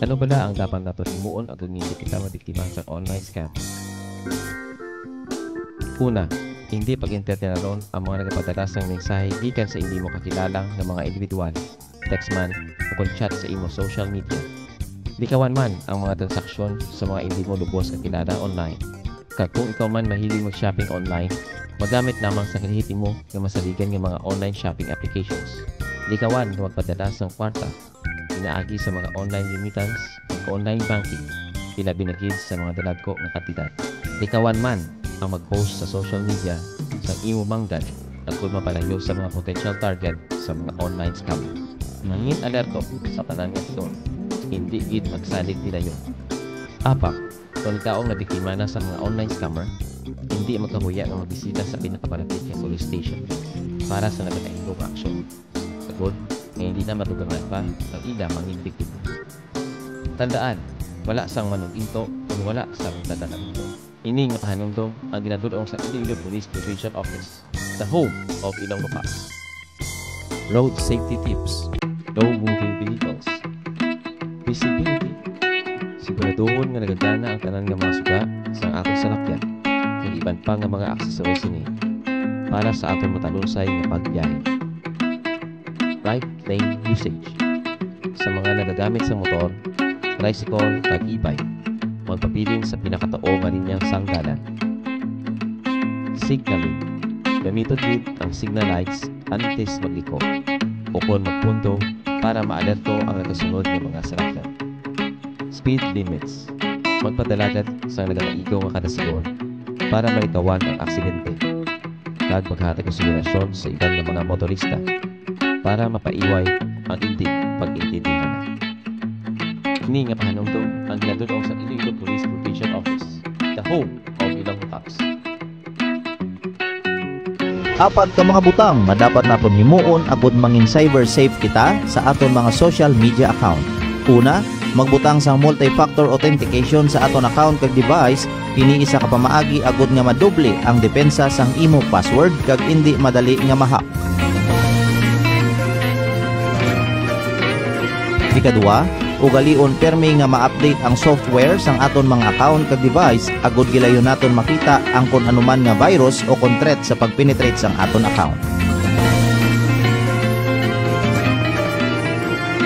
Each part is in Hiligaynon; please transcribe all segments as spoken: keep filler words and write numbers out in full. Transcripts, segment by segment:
Ano bala ang dapat naton himuon agod nga hindi kita mabiktima sa online scam? Una, hindi pag-entertainon ang mga nagapadala sang mensahe gikan sa hindi mo kakilala nga mga individual, text man, o kon chat sa imo social media. Likawan man ang mga transaksyon sa mga hindi mo lubos kakilala online. Kag kung ikaw man mahilig mag-shopping online, magamit lamang sa lehitimo nga masaligan nga mga online shopping applications. Likawan nga magpadala sang kwarta pinaagi sa mga online remittance o online banking, ilabi na gid sa mga dalagko nga kantidad. Likawan man ang mag-post sa social media sa imo manggad agod mapalayo sa mga potential target sa mga online scammer. Mangin alerto sa tanan nga tion, hindi gid magsalig pinayon. Apak, kon ikaw ang nabiktima na sa mga online scammer, hindi magkahuya nga magbisita sa pinakamalapit nga police station para sa nagalainong aksyon. Agod nga hindi na madugangan pa ang ila mangin biktima. Tandaan, wala sang manug-into kung wala sang taga-anto. Ini nga pahanumdom ang ginadul-ong sa Iloilo Police Provincial Office, the home of Ilonggo Cops. Road safety tips. Low moving vehicles. Visibility. Siguraduhon nga nagagana ang tanan nga mga suga sang aton salakyan, kag iban pa nga mga accessories sini para sa aton matalunsay nga pagbiyahe. Right lane usage. Sa mga nagagamit sa motor, tricycle, kag e-bike, magpabilin sa pinakatuo nga linya sang dalan. Signaling. Gamiton gid ang signal lights antes magliko o kon magpunto para maalerto ang nagasunod nga mga salakyan. Speed limits. Magpadala gid sang nagakaigo nga kadasigon para malikawan ang aksidente, kag maghatag konsiderasyon sa iban nga mga motorista para mapaiway ang hindi pag-intindihan. Ini nga pahanumdom ang ginadul-ong sa Iloilo Police Provincial Office, the home of Ilonggo Cops. Apat ka mga butang nga dapat naton himuon agud mangin cyber safe kita sa aton mga social media account. Una, magbutang sang multi-factor authentication sa aton account kag device. Ini isa ka pamaagi agud nga madoble ang depensa sang imo password kag indi madali nga ma-hack. Ikaduha, ugalion permi nga ma-update ang software sang aton mga account kag device agud gilayon naton makita ang kon anuman nga virus o kon threat sa pag-penetrate sang aton account.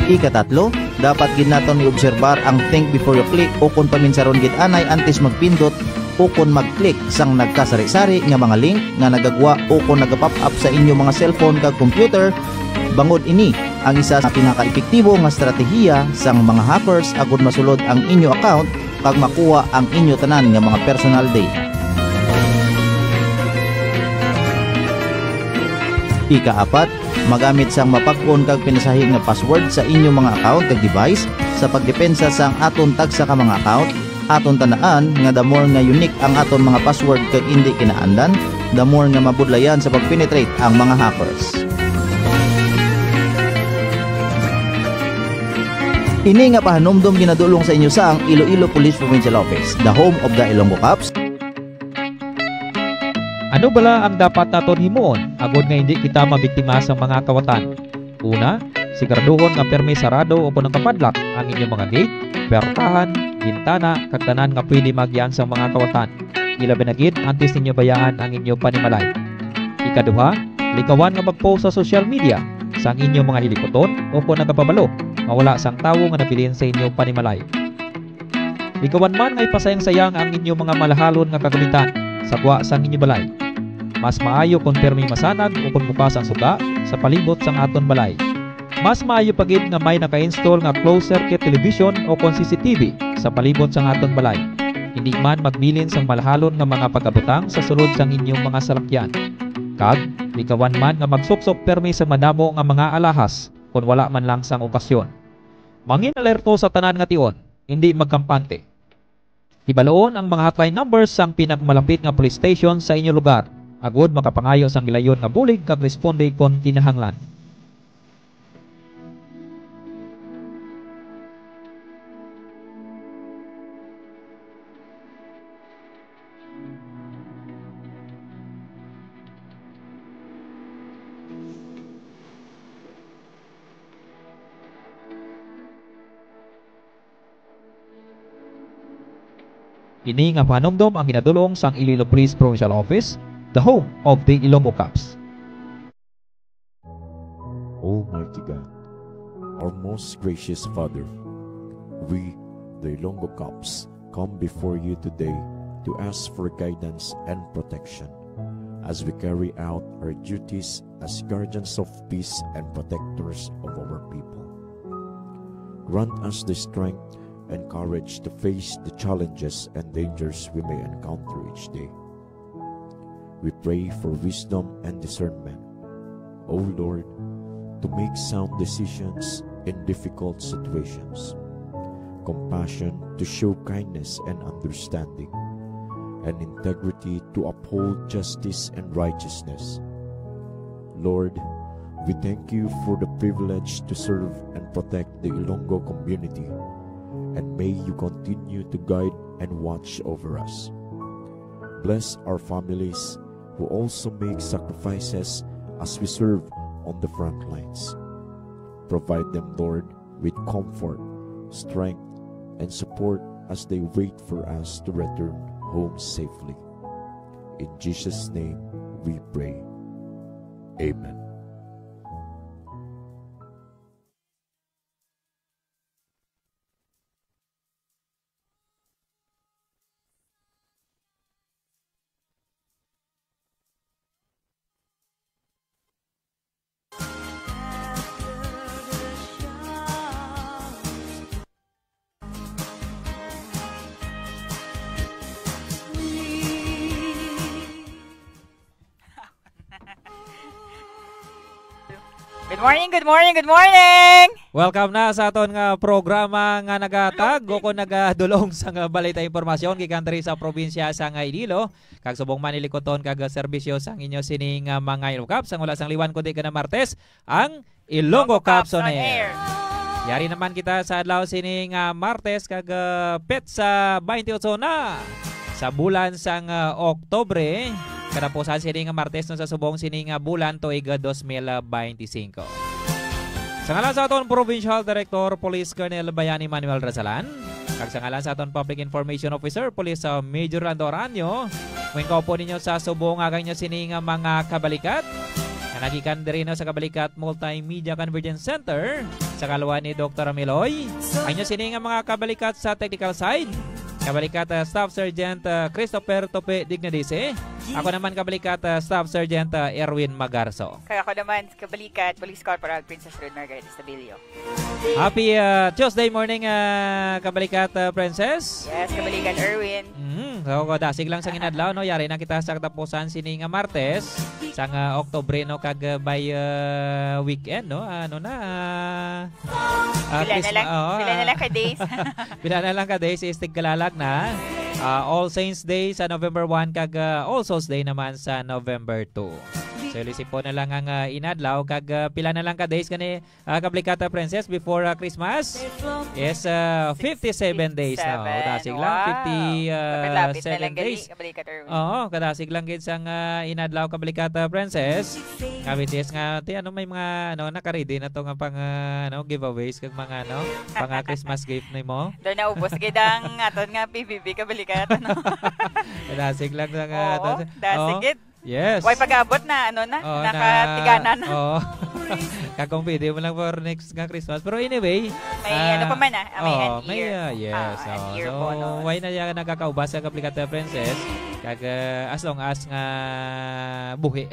Ikatatlo, dapat gid naton iobserbar ang think before you click o kon paminsaron gid anay antes magpindot o kon mag-click sang nagkasari-sari nga mga link nga nagagwa o kon nagapop up sa inyo mga cellphone kag computer, bangod ini ang isa sa pinakaepektibo nga estratehiya sang mga hackers agud masulod ang inyo account kag makuha ang inyo tanan nga mga personal data. Ikaapat, magamit sang mapag-on kag pinasahi nga password sa inyo mga account kag device sa pagdepensa sang aton tagsa ka mga account. Aton tandaan nga the more nga unique ang aton mga password kag indi kinaandan, the more nga mabudlayan sa pag-penetrate ang mga hackers. Ini nga pahanumdom ginadul-ong sa inyo sang Iloilo Police Provincial Office, the home of the Ilonggo Cops. Ano bala ang dapat naton himuon agod nga indi kita mabiktima sang mga kawatan? Una, siguraduhon nga pirmi sarado o kon nakapadlock ang inyo mga gate, puwertahan, bintana, kag tanan nga pwede maagian sang mga kawatan, ilabi na gid antes ninyo bayaan ang inyo panimalay. Ikaduha, likawan nga mag-post sa social media sang inyo mga hilikuton o kon nagapabalo nga wala sang tawo nga nabilin sa inyo panimalay. Likawan man nga ipasayang-sayang ang inyo mga malahalon nga kagamitan sa gwa sang inyo balay. Mas maayo kon pirmi masanag o kon bukas ang suga sa palibot sang aton balay. Mas maayo pa gid nga may naka-install nga closed circuit television o kon C C T V sa palibot sang aton balay. Indi man magbilin sang malahalon nga mga pagabutang sa sulod sang inyo mga salakyan. Kag likawan man nga magsuksok pirmi sa madamo nga mga alahas kon wala man lang sang okasyon. Mangin alerto sa tanan nga tion, indi magkampante. Hibaloon ang mga hotline numbers sang pinakamalapit nga police station sa inyo lugar, agud makapangayo sang gilayon nga bulig kag responde kon kinahanglan. Ini nga pahanumdom ang ginadul-ong sang Iloilo Police Provincial Office, the home of the Ilonggo Cops. Almighty God, our most gracious Father, we, the Ilonggo Cops, come before you today to ask for guidance and protection as we carry out our duties as guardians of peace and protectors of our people. Grant us the strength and courage to face the challenges and dangers we may encounter each day. We pray for wisdom and discernment, O Lord, to make sound decisions in difficult situations, compassion to show kindness and understanding, and integrity to uphold justice and righteousness. Lord, we thank you for the privilege to serve and protect the Ilonggo community, and may you continue to guide and watch over us. Bless our families who also make sacrifices as we serve on the front lines. Provide them, Lord, with comfort, strength, and support as they wait for us to return home safely. In Jesus' name we pray. Amen. Good morning, good morning, good morning! Welcome na sa aton nga programa nga nagatag o kung nagadulong sa nga balita, impormasyon gikan diri sa probinsya sa nga Iloilo, kag subong man ilikuton kag serbisyo sang inyo sini nga mga Ilonggo Cops, sang wala sang liwan kundi kada Martes, ang Ilonggo Cops on Air. Yari naman kita sa adlaw sini nga Martes kag ah, petsa twenty-eight na sa bulan sang ah, Oktobre. Katapusan sini nga Martes no sa subong sini nga bulan tuig ah, dos mil twenty-five. Sa ngalan sa aton Provincial Director Police Colonel Bayani Manuel Rasalan, kag sa ngalan sa aton Public Information Officer Police ah, Major Lando Aranyo, muingkaupo ninyo sa subong nga kag inyo sini nga mga kabalikat nga nagikan diri no sa Kabalikat Multimedia Convergence Center sa kalwa ni Doktor Amiloy. Ang inyo sini nga mga kabalikat sa technical side, kabalikat ah, Staff Sergeant ah, Christopher Tope Dignadise. Ako naman kabalikat ah, Staff Sergeant ah, Erwin Magarso. Kag ako naman kabalikat Police Corporal Princess Ruth Margaret Estabilio. Happy ah, Tuesday morning, ah, kabalikat ah, Princess. Yes, kabalikat Erwin. Mm, so, dasig lang sa inadlaw, no? Yari na kita sa katapusan sini nga Martes, sang ah, Oktubre, no? Kag ah, by ah, weekend, no? Ano na? ah, ah, Pila na Christmas, lang, oo, pila na ah. lang ka days. Pila na lang ka days, is tigkalalag na. Ah, All Saints Day sa November one, kag ah, All Souls Day naman sa November two. So, lisipon na lang ang ah, inadlaw, kag ah, pila na lang ka days gani, ah, Kablikata Princess, before ah, Christmas? Is ah, fifty-seven days na. O, fifty-seven. Dasig lang, Wow. fifty, ah, Lapit-lapit na seven lang gali, days. Kabalikat Erwin. Oo, kadasig lang gid sang ah, inadlaw, Kablikata Princess. Nga, which is nga, ti, ano, may mga, ano, naka-ready na to nga pang, ah, ano, giveaways kag mga, ano, pang ah, Christmas gift nimo. Daw naubos gid ang aton nga P B B, Kabalikat, ano? Kadasig lang sang ah, Oo, aton. dasig Oo. gid. Yes. Way pag-abot na, ano na, Oo, na, nakatiganan na. Oo. Kag kung pwede mo lang for next nga Christmas. Pero anyway, May ah, ano pa man, ah, ah, may oo, an may, ear. ah, yes, Ah, an oo. ear So, bonus. why na yan nagkakauba sa Kablikata Princess? Kag, ah, as long as nga buhi.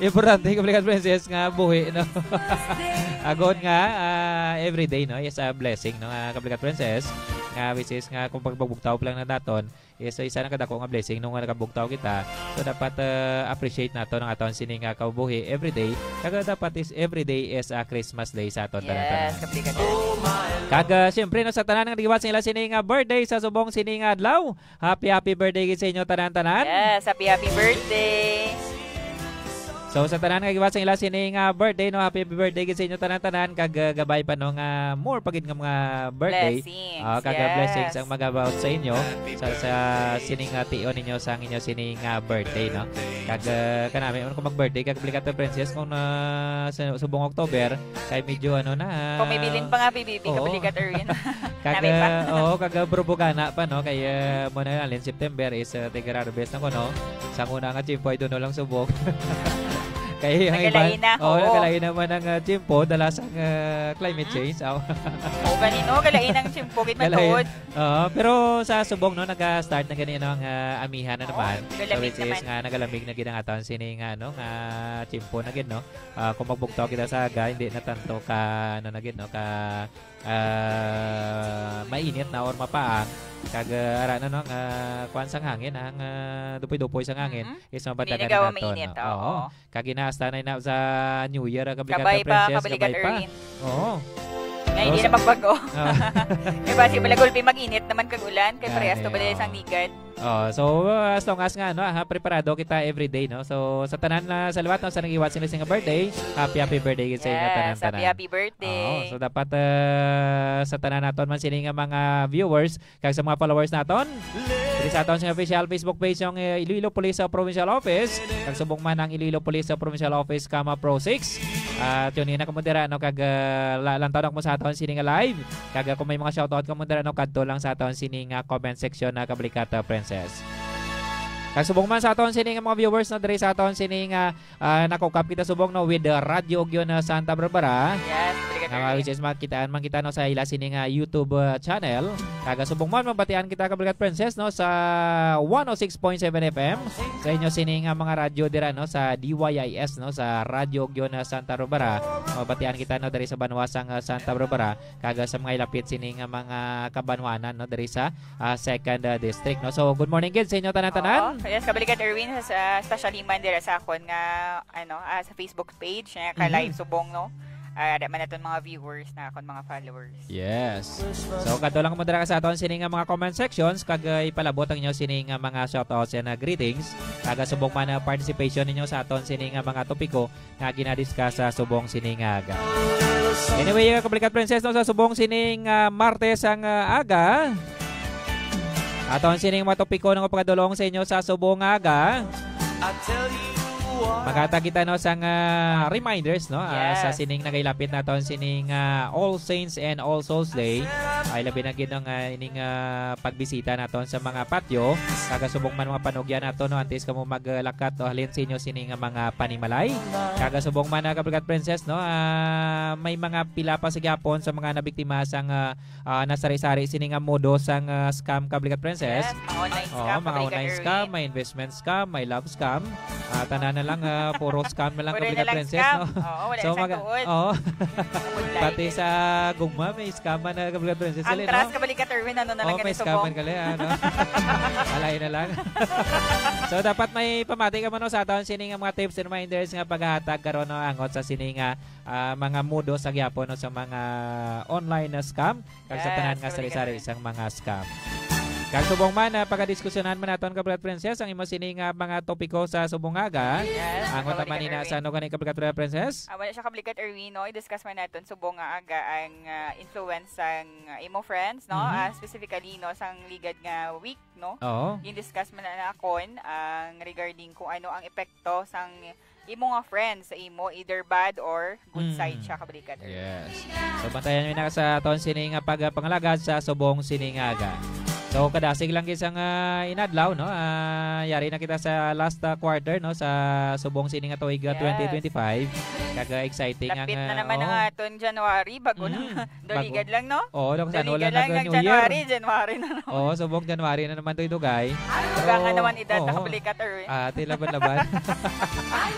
Importante, Kablikata Princess, nga buhi, no? Agod nga, ah, everyday, no? Is a blessing, no? Ah, Kablikata Princess, nga which is nga kung pagbugtaw pa lang na naton, Yes, so isa na kadako nga blessing nung nga nakabugtaw kita. So dapat ah, appreciate nato ang aton sini nga kabuhi every day. Kag dapat is every day is a Christmas day sa aton tanan-tanan. Yes, kabli ka dyan. Kag ah, siyempre no, sa tanan nga nagiwat sa ila sini nga birthday sa subong sini nga adlaw, happy happy birthday gid sa inyo tanan-tanan. Yes, happy happy birthday. So, sa tanan nga giwat sa ila sini nga birthday, no, happy, happy birthday gid sa inyo tanan-tanan, kag, ah, gabay pa, no, nga more pa gid nga mga birthday. Blessings, Ah, kag, ah, blessings yes. ang mag-about sa inyo sa, sa sining, ah, tion ninyo sa inyo sining, ah, birthday, no? Kag, ah, kanami man kung mag-birthday, kag Blikata Princess, kung na sa subong October, kay medyo ano na, Kung may bilin pa nga, bibibi ka, Oo. Balikat Erwin. Kag, Nami pa. ah, oo, kag, ah, Brubugana pa, no? Kay, ah, mo na lang, September is, ah, Tigara Harvest na ko, no? Sa una nga, Chimpo, ay doon lang subok. Kay ang iba, Nagkalain na, oo, oo. nagkalain naman ang, ah, Chimpo, dala sa, ah, climate Mm. change. Aw. Oo, ganino, kalain ang Chimpo, gid Kalain. matuod. Oo, pero sa subong, no, nag-start na gani, no, ang, ah, amihan na Oo, naman. So, galamig which is naman. nga, nagalamig na gid ang aton sini nga, ano, nga Chimpo na gid, no? Ah, kung magbugtaw kita sa aga, hindi na tanto ka, ano na gid, no, ka, ah, mainit na or mapaang. Kag, ah, ara na, no, nga kuwan sang hangin, ang, ah, dupoy-dupoy sang hangin Mm-mm. is Hindi mabadagan na gawa naton, mainit, no? oo. Oo. Kag ina, hasta na ina sa New Year, ah, Kabalikat Kabay pa, Princess, Kabalikat kabay pa. Erwin. Oo. Nga hindi Rosa- na magbago. Ah. Kay basi bala gulpi mag-init naman kag ulan, kay Gani, parehas to bala oo. sang ligad. Oh, so, uh, as long as nga, no, ha, preparado kita everyday, no? So, sa tanan na sa liwat, no, sa nag-iwat sila sa nga birthday, happy, happy birthday gid sa inyo Yes, tanan-tanan. happy, happy birthday. Oo, so dapat, uh, sa tanan naton man sini nga mga viewers, kag sa mga followers naton, diri sa aton sa official Facebook page ang, uh, Iloilo Police, uh, Provincial Office, kag subong man ang Iloilo Police, uh, Provincial Office, kama Pro six. Ah, tune in na kamo dira, no, kag, uh, la-, lantaw na kamo sa aton sini nga live. Kag, uh, kung may mga shoutout kamo dira, no, kadto lang sa aton sini nga comment section na Kabalikat, uh, Princess. Kag subong man sa aton sini nga mga viewers, no, diri sa aton sini nga, ah, nakukap kita subong, no, with, uh, Radyo Ugyon, uh, Santa Barbara. Yes, Kabalikat Nga, Erwin. which is makitaan man kita, no, sa ila sini nga YouTube, uh, channel. Kag, uh, subong man, mabatian kita, Kabalikat Princess, no, sa one oh six point seven F M. Sa inyo sini nga mga radyo dira, no, sa D Y I S, no, sa Radyo Ugyon, uh, Santa Barbara. Mabatian kita, no, diri sa banwa sang, uh, Santa Barbara. Kag, uh, sa mga ilapit sini nga mga kabanwanan, no, diri sa, ah, second, ah, district, no? So, good morning gid sa inyo tanan-tanan. Oo. Yes, Kabalikat Erwin, sa, sa, especially man dira sa akon nga, ano, ah, sa Facebook page, nga ka-live Mhm. subong, no? Ah, ada man naton mga viewers na akon mga followers. Yes. So, kadto lang mo dira sa aton sini nga mga comment sections, kag, ah, ipalabot ang inyo sini nga mga shoutouts and, ah, greetings. Kag, ah, subong man ang participation ninyo sa aton sini nga mga topiko, nga ginadiscuss sa subong sini nga aga. Anyway, uh, Kabalikat Princess, no, sa subong sining, uh, Martes ang, uh, aga, aton sining matopiko nga pagkadulong sa inyo sa subong nga aga. Maghatag kita, no, sang, uh, reminders, no, uh, Yes. sa sining nagailapit naton sining, uh, All Saints and All Souls Day. Ay, labi na gid ang, uh, ining, uh, pagbisita naton sa mga patio. Kag subong man mga panugyan nato, no, antes kamo maglakat o halin sa inyo sini nga mga panimalay. Kag subong man, ah, Kabalikat Princess, no, ah, may mga pila pa sa gihapon sa mga nabiktima sang, ah, ah, nasari-sari sini nga modo sang, ah, scam, Kabalikat Princess. Yes, mga online Oo, scam, mga Kabalikat online Erwin. scam, may investment scam, may love scam. Ah, tanan na lang, ah, puro scam na lang, Puro na Kabalikat lang Princess, scam. no? Oo, wala So, siyang mag-, tuod. oo. Pati sa gugma, may scam na, Kabalikat Princess. Ang Sila, trust, no? Kabalikat Erwin, ano na lang Oh, may ganito, scam Bong? man gali, ano? Alay na lang. So, dapat may pamati ka man, no, sa aton sini nga mga tips and reminders nga paghatag karon, no, angot sa sini nga, ah, mga modo sa gihapon, no, sa mga online na scam. Kag sa Yes, tanan nga Kabalikat sari-sari Erwin. sang mga scam. Kag subong man, ah, pagadiskusyonan man naton, Kabalikat Princess, ang imo sini nga mga topiko sa subong nga aga. Yes, Ang Kabalikat utang man ina Erwin. sa ano gani, Kabalikat Princess? Ah, wala siya, Kabalikat Erwin, no? I-discuss man naton subong nga aga ang, ah, influence sang, ah, imo friends, no? Mhm. Ah, specifically, no, sang Ligad nga week, no? Oo. Gin-discuss man na nakon ang regarding kung ano ang epekto sang imo nga friends sa imo, either bad or good Mm. side siya, Kabalikat Erwin. Yes. So, bantayan mi na sa aton sini nga pagpangalagad sa subong sini nga aga. So, kadasig lang gid sang, ah, inadlaw, no? Ah, yari na kita sa last, ah, quarter, no, sa subong sini nga tuig, ah, Yes. twenty twenty-five. Kag, ah, exciting Lapit ang, na ah, naman ang oh. aton January, bago na. Mm. Daw Bago. Ligad lang, no? Oo, daw Daw sana wala ligad lang nag-, ang New Year. January, January na naman. Oo, subong January na naman to, dugay. Ay, Pero, dugangan naman edad, oo. Nakabalikat, Erwin. Ah, ti laban-laban.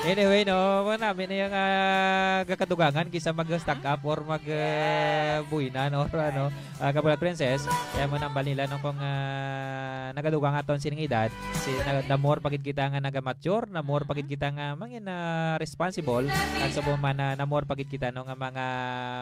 Anyway, no, mo namin na yung, ah, gakadugangan kisa mag-stock Mm-hmm. up or mag, Yes. ah, buwinan or ano, ah, Kabalikat Princess. Kaya mo nang balila, no, kung ah, nagadugang aton sining edad, si, na, the more pa gid kita nga naga-mature, the more pa gid kita nga mangin, ah, responsible, kag subong man, ah, the more pa gid kita, no, nga mga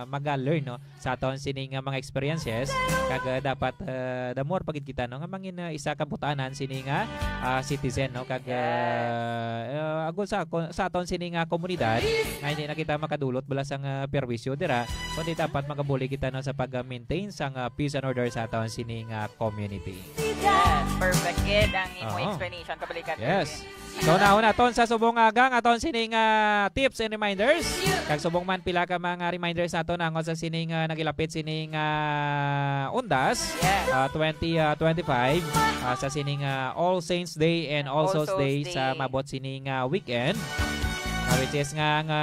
maga-learn, no, sa aton sini nga mga experiences, kag, ah, dapat, ah, the more pa gid kita, no, nga mangin, ah, isa ka butaanan sini nga, ah, citizen, no, kag, Yes. ah, ah, agod sa ko-, sa aton sini nga komunidad, nga hindi na kita makadulot bala sang, ah, perwisyo dira, kundi dapat magabulig kita, no, sa pag-maintain sang, ah, peace and order sa aton sini nga community. Yes, perfect gid ang imong Oo. explanation, kabalikan, Yes. Erwin. So, nauna naton sa subong nga aton sining, ah, tips and reminders. Kag subong man pila ka mga reminders nato nangon sa sining, ah, nagilapit sining, ah, Undas, Yes. ah, twenty, ah, twenty-five, ah, sa sining, ah, All Saints Day and All All Souls Souls Day sa Day. maabot sining, ah, weekend. Ah, which is nga, nga,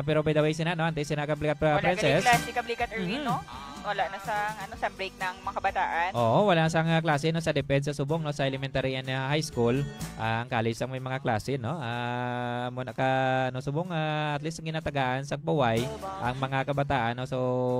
pero by the way, sina, no? Antes sina Kablikat, ah, Wala Princess. Wala klase, Kablikat Erwin, Mhm. no? Wala na sa, ano, sa break ng mga kabataan. Oo, wala sa nga klase, no, sa DepEd sa subong, no, sa elementary and, uh, high school. Ah, ang college ang may mga klase, no. Ah, mo na ka, no, subong, ah, at least ang ginatagaan sa paway ang mga kabataan, no. So,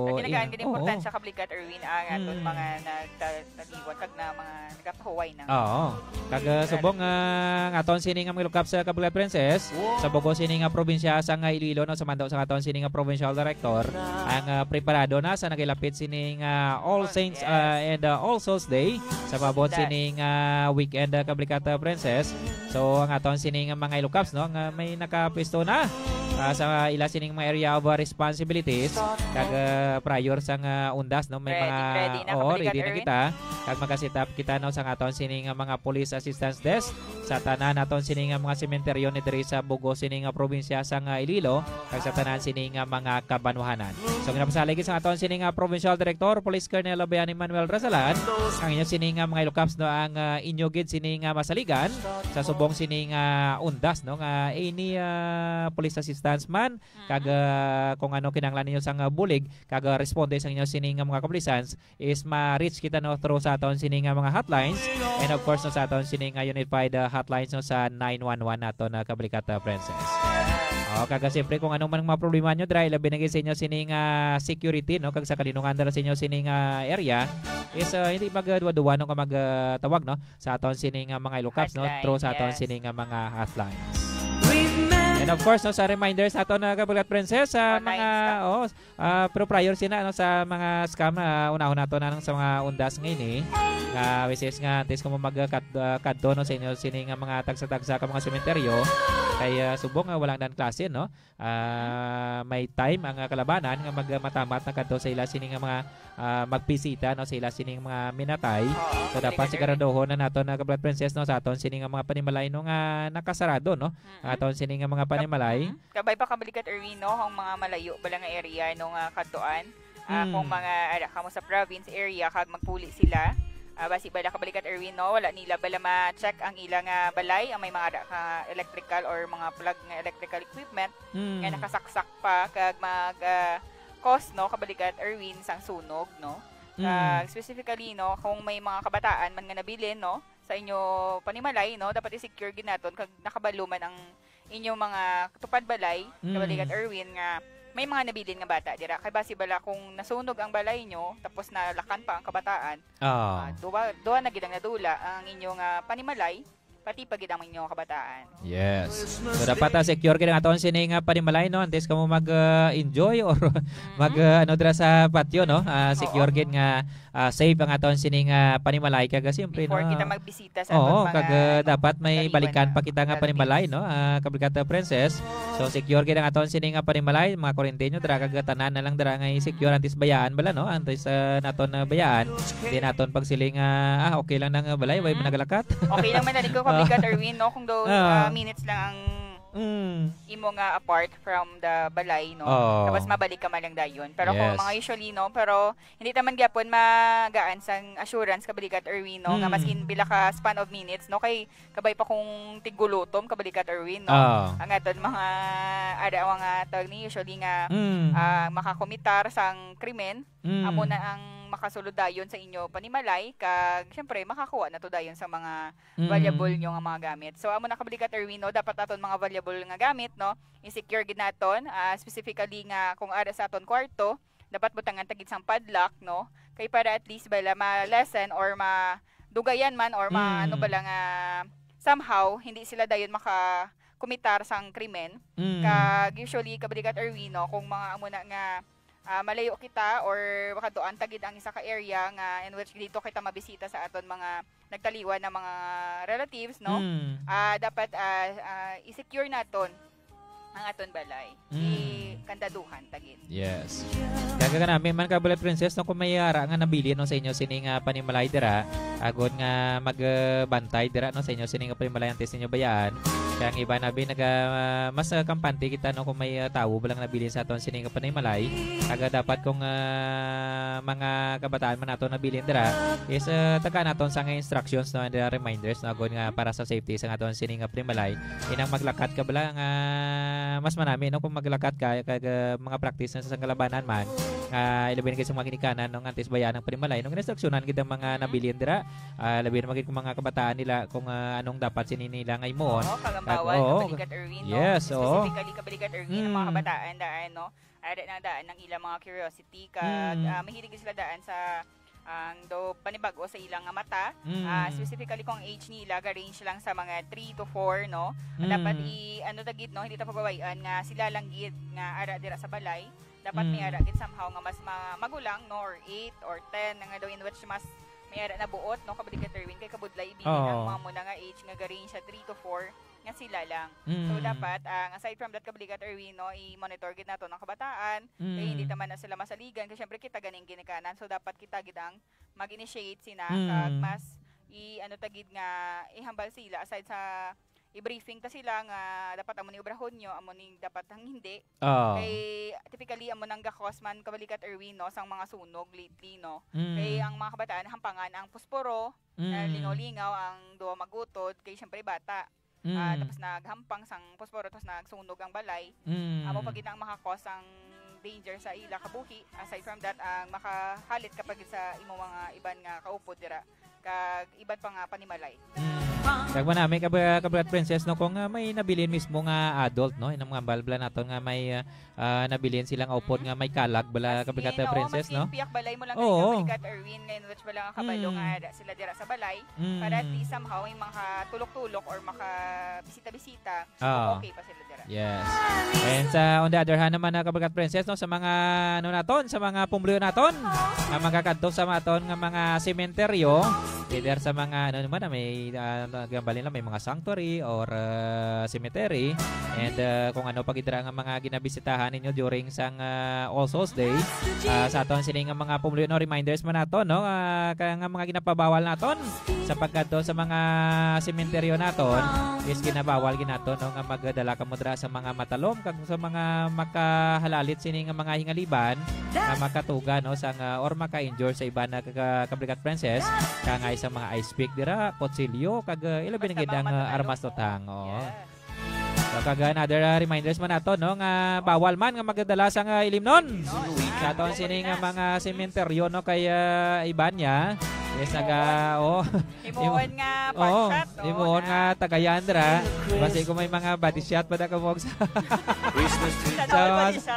Kag ginagaan in-, gid importansya oo. Kablikat Erwin ang aton Mm. mga nagta-, naliwan kag na mga nagapahuway na. Oo. Kag, uh, Grabe. subong, ah, ang aton sini nga mga lukap sa Kabulag Princess, sa bugo sini nga probinsya sa nga Iloilo, no, sa mando sa aton sini nga provincial director, ang, ah, preparado na sa nagilapit sini nga All Saints, Yes. ah, and, ah, All Souls Day, sa maabot Yes. sini nga weekend, ah, Kablikat, ah, Princess. So, ang aton sini nga mga ilukaps, no, nga may nakapwesto na, ah, sa ila sining mga area of, ah, responsibilities, kag, ah, prior sa nga Undas, no, may Ready, mga, ready na, oo, Kablikat ready na Erwin. kita. Kag maka-set up kita, no, sa aton sini nga mga police assistance desk sa tanan aton sini nga mga sementeryo ni diri sa bugo sini nga probinsya sa nga Iloilo, kag sa tanan sini nga mga kabanwahanan. So, ginapasalig sa aton sini nga Provincial Director, Police Colonel Bayani Manuel Razalan, ang inyo sini nga mga ilukaps, no, ang, ah, inyo gid sini nga masaligan sa subong sini nga Undas, no, nga any, ah, police assistance man, kag, ah, kung ano kinahanglan ninyo sa nga bulig, kag, ah, responde sa inyo sini nga mga kapulisan, is ma-reach kita, no, through sa aton sini nga mga hotlines, and of course, no, sa aton sini nga unified, uh, hotlines, no, sa nine one one nato na Kablikat, uh, Princess. Oh, kag siyempre, kung anong man mga problema nyo dira, ilabi na gid sa inyo sini nga security, no, kag sa kalinungan dira sa inyo sini nga area, is, uh, hindi magduwa-duwa, no, nga mag, uh, tawag, no, sa aton sini nga mga ilukaps, no, Hotlines, through sa aton yes. sini nga mga hotlines. And of course, no, sa reminders ato na Kablikat Princess, sa Hotlines mga, ka. oh, Ah, pero prior sina, ano, sa mga scam, ah, unahon nato na nang sa mga Undas ngayon, eh. Nga, which is nga, antes ko mo mag, ah, kad-, ah, kadto, no, sa inyo, sini nga mga tagsa-tagsa ka mga sementeryo, kay, ah, subong nga walang dan klase, no? Ah, may time ang, ah, kalabanan nga magmatamat na kadto sa ila sini nga mga, ah, magbisita, no, sa ila sining mga minatay. Oo, So, dapat correct, correct. siguraduhon na nato na, Kablat Princess, no, sa aton sini nga mga panimalay, no, nga nakasarado, no? Ang Mm-mm. aton sini nga mga panimalay. Mm-mm. Kabay pa, Kablikat Erwin, no, ang mga malayo bala nga area, no, nga kadtuan. Ah, kung Mm. mga ara kamo sa province area kag magpuli sila, ah, basi bala, Kablikat Erwin, no, wala nila bala ma-check ang ila nga balay, ang may mga ara ka electrical or mga plug nga electrical equipment Mm. nga nakasaksak pa kag mag, ah, cause, no, Kablikat Erwin, sang sunog, no? Mm. Kag specifically, no, kung may mga kabataan man nga nabilin, no, sa inyo panimalay, no, dapat i-secure gid naton kag nakabalo man ang inyo mga tupad balay, Mm. Kablikat Erwin, nga may mga nabilin nga bata dira. Kay basi bala kung nasunog ang balay nyo, tapos nalakan pa ang kabataan, Ah. ah, duwa, duwa na gid ang nadula ang inyo nga panimalay, pati pa gid ang inyo kabataan. Yes. So, dapat, ah, secure gid ang aton sini nga panimalay, no? Antes kamo mag, ah, enjoy or mag, Mhm. ah, ano, dira sa patio, no? Ah, Oo. secure gid nga ah, safe ang aton sining, ah, panimalay. Kag, ah, siyempre, Before no, kita magbisita sa oo, aton mga kag, ah, dapat may naliwan balikan na pa kita nga mga panimalay, relatives. no? Ah, Kabrigada Princess. So, secure gid ang aton sining, ah, panimalay, mga Corinteño, dira kag tanan na lang dira nga i-secure Mm. antes bayaan bala, no? Antes, ah, naton, ah, bayaan. Di naton pagsiling, ah, ah, okay lang na nga balay, way Mm. managalakat. Okay lang man na ko, Ah. Kabrigada Erwin, no? Kung those, Ah. ah, minutes lang ang Mm. imo nga apart from the balay, no? Oo. Tapos mabalik ka man lang dayon. Pero kung Yes. mga usually, no? Pero hindi naman gyapon magaan sang assurance, Kabrigat Erwin, no, nga Mm. maskin pila ka span of minutes, no, kay kabay pa kung tigulutom, Kabrigat Erwin, no, Ah. ang aton mga, ada, mga tawag ni, usually nga, Mm. ah, makakomitar sang krimen, Mm. amo na ang makasulod dayon sa inyo panimalay, kag, siyempre, makakuha na to dayon sa mga Mm. valuable nyo nga mga gamit. So, amo na, Kabrigat Erwin, no, dapat aton mga valuable nga gamit, no, i-secure gid naton, ah, specifically nga kung ara sa aton kwarto, dapat butangan ta gid sang padlock, no? Kay para at least bala ma-lessen or ma-, dugayan man or ma-, Mm. ano ba lang, ah, somehow, hindi sila dayon makakumitar sang krimen. Mm. Kag usually, Kabrigat Erwin, no, kung mga amo na nga, ah, malayo kita or makaduan ta gid ang isa ka area nga in which dito kita mabisita sa aton mga nagtaliwan na mga relatives, no? Mm. Ah, dapat, ah, ah, i-secure naton ang aton balay. Mm. Ikandaduhan ta gid. Yes. Kag kanami man, Kabrigat Princess, no, kung may ara nga nabilin, no, sa inyo sini nga panimalay dira, agod nga magbantay dira, no, sa inyo sini nga panimalay antes ninyo bayaan. Kay ang iba nabi naga, mas, ah, kampante kita, no, kung may, ah, tawo ba lang nabilin sa aton sini nga panimalay. Kag dapat kung, ah, mga kabataan man nato nabilin dira, is, ah, tagaan naton sa nga instructions, no, and, ah, reminders, no, agod nga para sa safety sa aton sini nga panimalay. Inang maglakat ka bala nga mas manami, no, kung maglakat ka kag, ah, mga practice na sa kalabanan man, ah, ilabi na gid sa mga ginikanan, no, nga antes bayaan ang panimalay, no, instruksyonan gid ang mga nabilin dira, ah, labi na gid kung mga kabataan nila kung, ah, anong dapat sini nila nga himuon. Oo, kag ang Kag, bawal, oo. Kabrigat Erwin, no? Yes, oo. Specifically, Kabrigat Erwin, ang mga Mm. kabataan daan, no? Ara na daan ang ilang mga curiosity, kag, Mm. ah, mahilig sila daan sa ang do panibag-o sa ilang nga mata. Mm. Ah, specifically kung ang age nila, ga-range lang sa mga three to four, no? Mm. Dapat i-, ano ta gid, no? Hindi ta pababayan nga sila lang gid nga ara dira sa balay. Dapat may Mm. ara gid somehow nga mas ma-, magulang, no? Or eight or ten, nga daw in which mas may ara na buot, no? Kabrigat Erwin, kay kabudlay ibilin ang Oo. mga muna nga age nga ga-range sa three to four nga sila lang. So, Mm. dapat, ang aside from that, Kabrigat Erwin, no, i-monitor gid nato ang kabataan. Kay hindi Mm. naman na sila masaligan. Kay syempre, kita ganing ginikanan. So, dapat kita gid ang mag-initiate sina. Kag Mm. mas i-, ano ta gid nga ihambal sila aside sa i-briefing ta sila nga dapat amo ni obrahon nyo, amo ni dapat ang hindi. Oo. Kay typically, amo nang gakos man, Kabrigat Erwin, no, sang mga sunog lately, no. Mm. Kay ang mga kabataan, hampangan ang posporo, na Mm. lingaw-lingaw ang duwa magutod, kay syempre bata. Ah, Mm. tapos naghampang sang posporo, tapos nagsunog ang balay. Mm. Amo pa gid ang makakos ang danger sa ila kabuhi. Aside from that, ang makahalit ka pa gid sa imo mga iban nga kaupod dira, kag iban pa nga panimalay. Mm. Kag manami ka ba, Kabrigat Princess, no, kung, ah, may nabilin mismo nga adult, no, inang mga balbla naton nga may, ah, ah, nabilin silang upod Mm. nga may kalag bala, As Kabrigat in, oo, Princess, mas no? in piyak balay mo lang Oo. Kabrigat Erwin, ngayon which bala nga kabalo Mm. nga ada sila dira sa balay. Mm. Para at least somehow may makatulok-tulok or makabisita-bisita. Oo. Okay pa sila dira. Yes. And sa, on the other hand naman, na Kabrigat Princess, no, sa mga, ano naton, sa mga pumuluyo naton, nga magakadto sa maton nga mga sementeryo, either sa mga, ano naman, na may, ah, gambalin lang, may mga sanctuary or, ah, cemetery, and, ah, kung ano pa gid dira nga mga ginabisitahan ninyo during sang, ah, All Souls Day, ah, sa aton sini nga mga pumuluyo, no, reminders man nato, no, ah, kaya nga mga ginapabawal naton sa pagkadto sa mga sementeryo naton, is ginabawal gid nato, no, nga magdala kamo dira sa mga matalom kag sa mga makahalalit sini nga mga hingaliban nga makatuga, no, sang, ah, or maka-injure sa iban na ka-, Kabrigat Princess, kangay sa mga ice pick dira, kutsilyo, kag, ah, ilabi na Basta gid ang, mga ah, matalom, armas no? Tutang, oo. Yes. So, kag another, ah, reminders man nato, no, nga bawal man nga magdala sang, ah, ilimnon sa aton sini nga mga sementeryo, no, kay, ah, iban niya. Yes, naga, oh. Himuon nga pot shot, oh, himuon nga tagayan dira. Basi kung may mga body shot pa da ka mo sa, Christmas tree. Sa,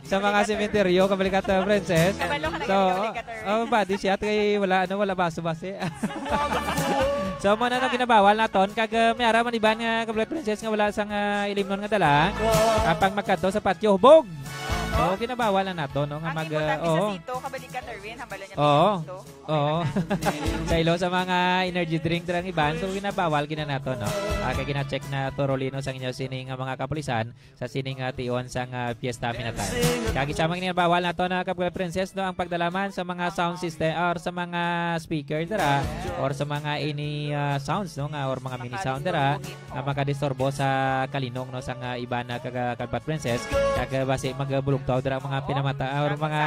sa mga sementeryo, Kabrigat, ah, Princess. Kabalo ka na So, gani, Kabrigat Erwin. Oh, body shot kay wala, ano, wala baso basi. So, mo na, no, ginabawal naton. Kag, ah, may ara man iban nga Kabrigat Princess nga wala sang, ah, ilimnon nga dala. Apang magkadto sa patio, hubog. So, ginabawal lang nato, no, nga Ang mag, imo ah, tagi sa oo. Sito, Kabrigat Erwin, hambalan niya Oo. Sito. Okay Oo. lang na. Sa ilo sa mga energy drink dira ang iban, so ginabawal gina nato, no? Ah, kay gina-check na thoroughly, no, sang inyo sini nga mga kapulisan sa sini nga tion sang, ah, Fiesta Minatay. Kag isa man ginabawal nato na Kabrigat Princess, no, ang pagdalaman sa mga sound system or sa mga speaker dira or sa mga any, ah, sounds, no, nga or mga mini sound dira. Makadisturbo gid. Nga makadisturbo sa kalinong, no, sang, ah, iban na kaga-, Kabrigat Princess, kag, ah, basi magbulugtaw dira ang mga pinamata-, or mga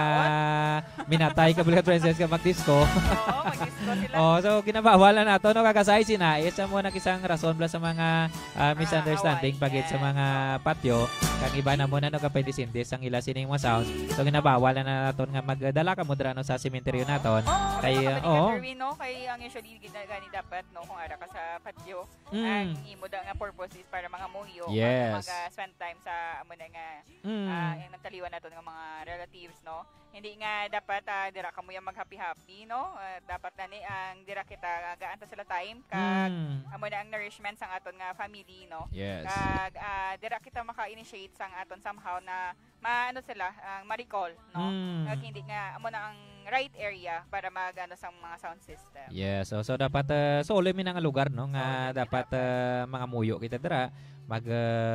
minatay, Kabrigat Princess, nga magdisco. Oo, magdisco sila. Oh, so ginabawal na nato, no, kag aside sina, isa mo nag isang rason bala sa mga, ah, misunderstanding away, pagid sa mga patio, kag iba na mo na nagapindisindis ang ila sining mga sounds. So ginabawal na naton nga magdala kamo dira, no, sa sementeryo naton. Oo, kay, oo. Kay ang usually gid na gani dapat, no, kung ara ka sa patio, Mm. Ang imo da nga purpose is para mangamuyo, yes, mag, ah, spend time sa amo na nga, mm, ah, ang nagtaliwan naton nga mga relatives, no? Hindi nga dapat, ah, dira kamo yang mag-happy-happy, no? Ah, dapat gani ang dira kita, ah, gaan ta sila time, kag Mm. amo na ang nourishment sang aton nga family, no? Yes. Kag, ah, dira kita maka-initiate sang aton somehow na maano sila, ang ma-recall, no? Mm. Kag hindi nga, amo na ang right area para mag-ano sang mga sound system. Yes, so, so dapat, ah, solemn ina nga lugar, no, nga Solemn ina dapat, pa. ah, mangamuyo kita dira, mag,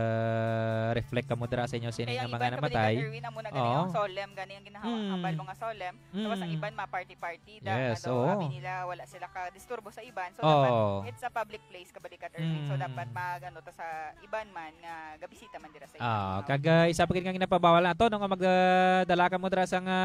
ah, reflect kamo dira sa inyo sini Kaya nga ang mga iban, Kabalikat namatay. Erwin, amo na gani Oo. ang solemn, gani ang ginahawa, Mm. hambal mo nga solemn. Tapos ang Mm. iban, ma-party-party, da, Yes, ano, oo. abi nila, wala sila ka-disturbo sa iban. So, dapat Oo. it's a public place, Kabalikat Erwin. So, Mm. dapat mag, ano, ta sa iban man nga gabisita man dira sa iban, Ah, no? kag, ah, isa pa gid nga ginapabawal nato, no, nga mag, ah, dala kamo dira sa nga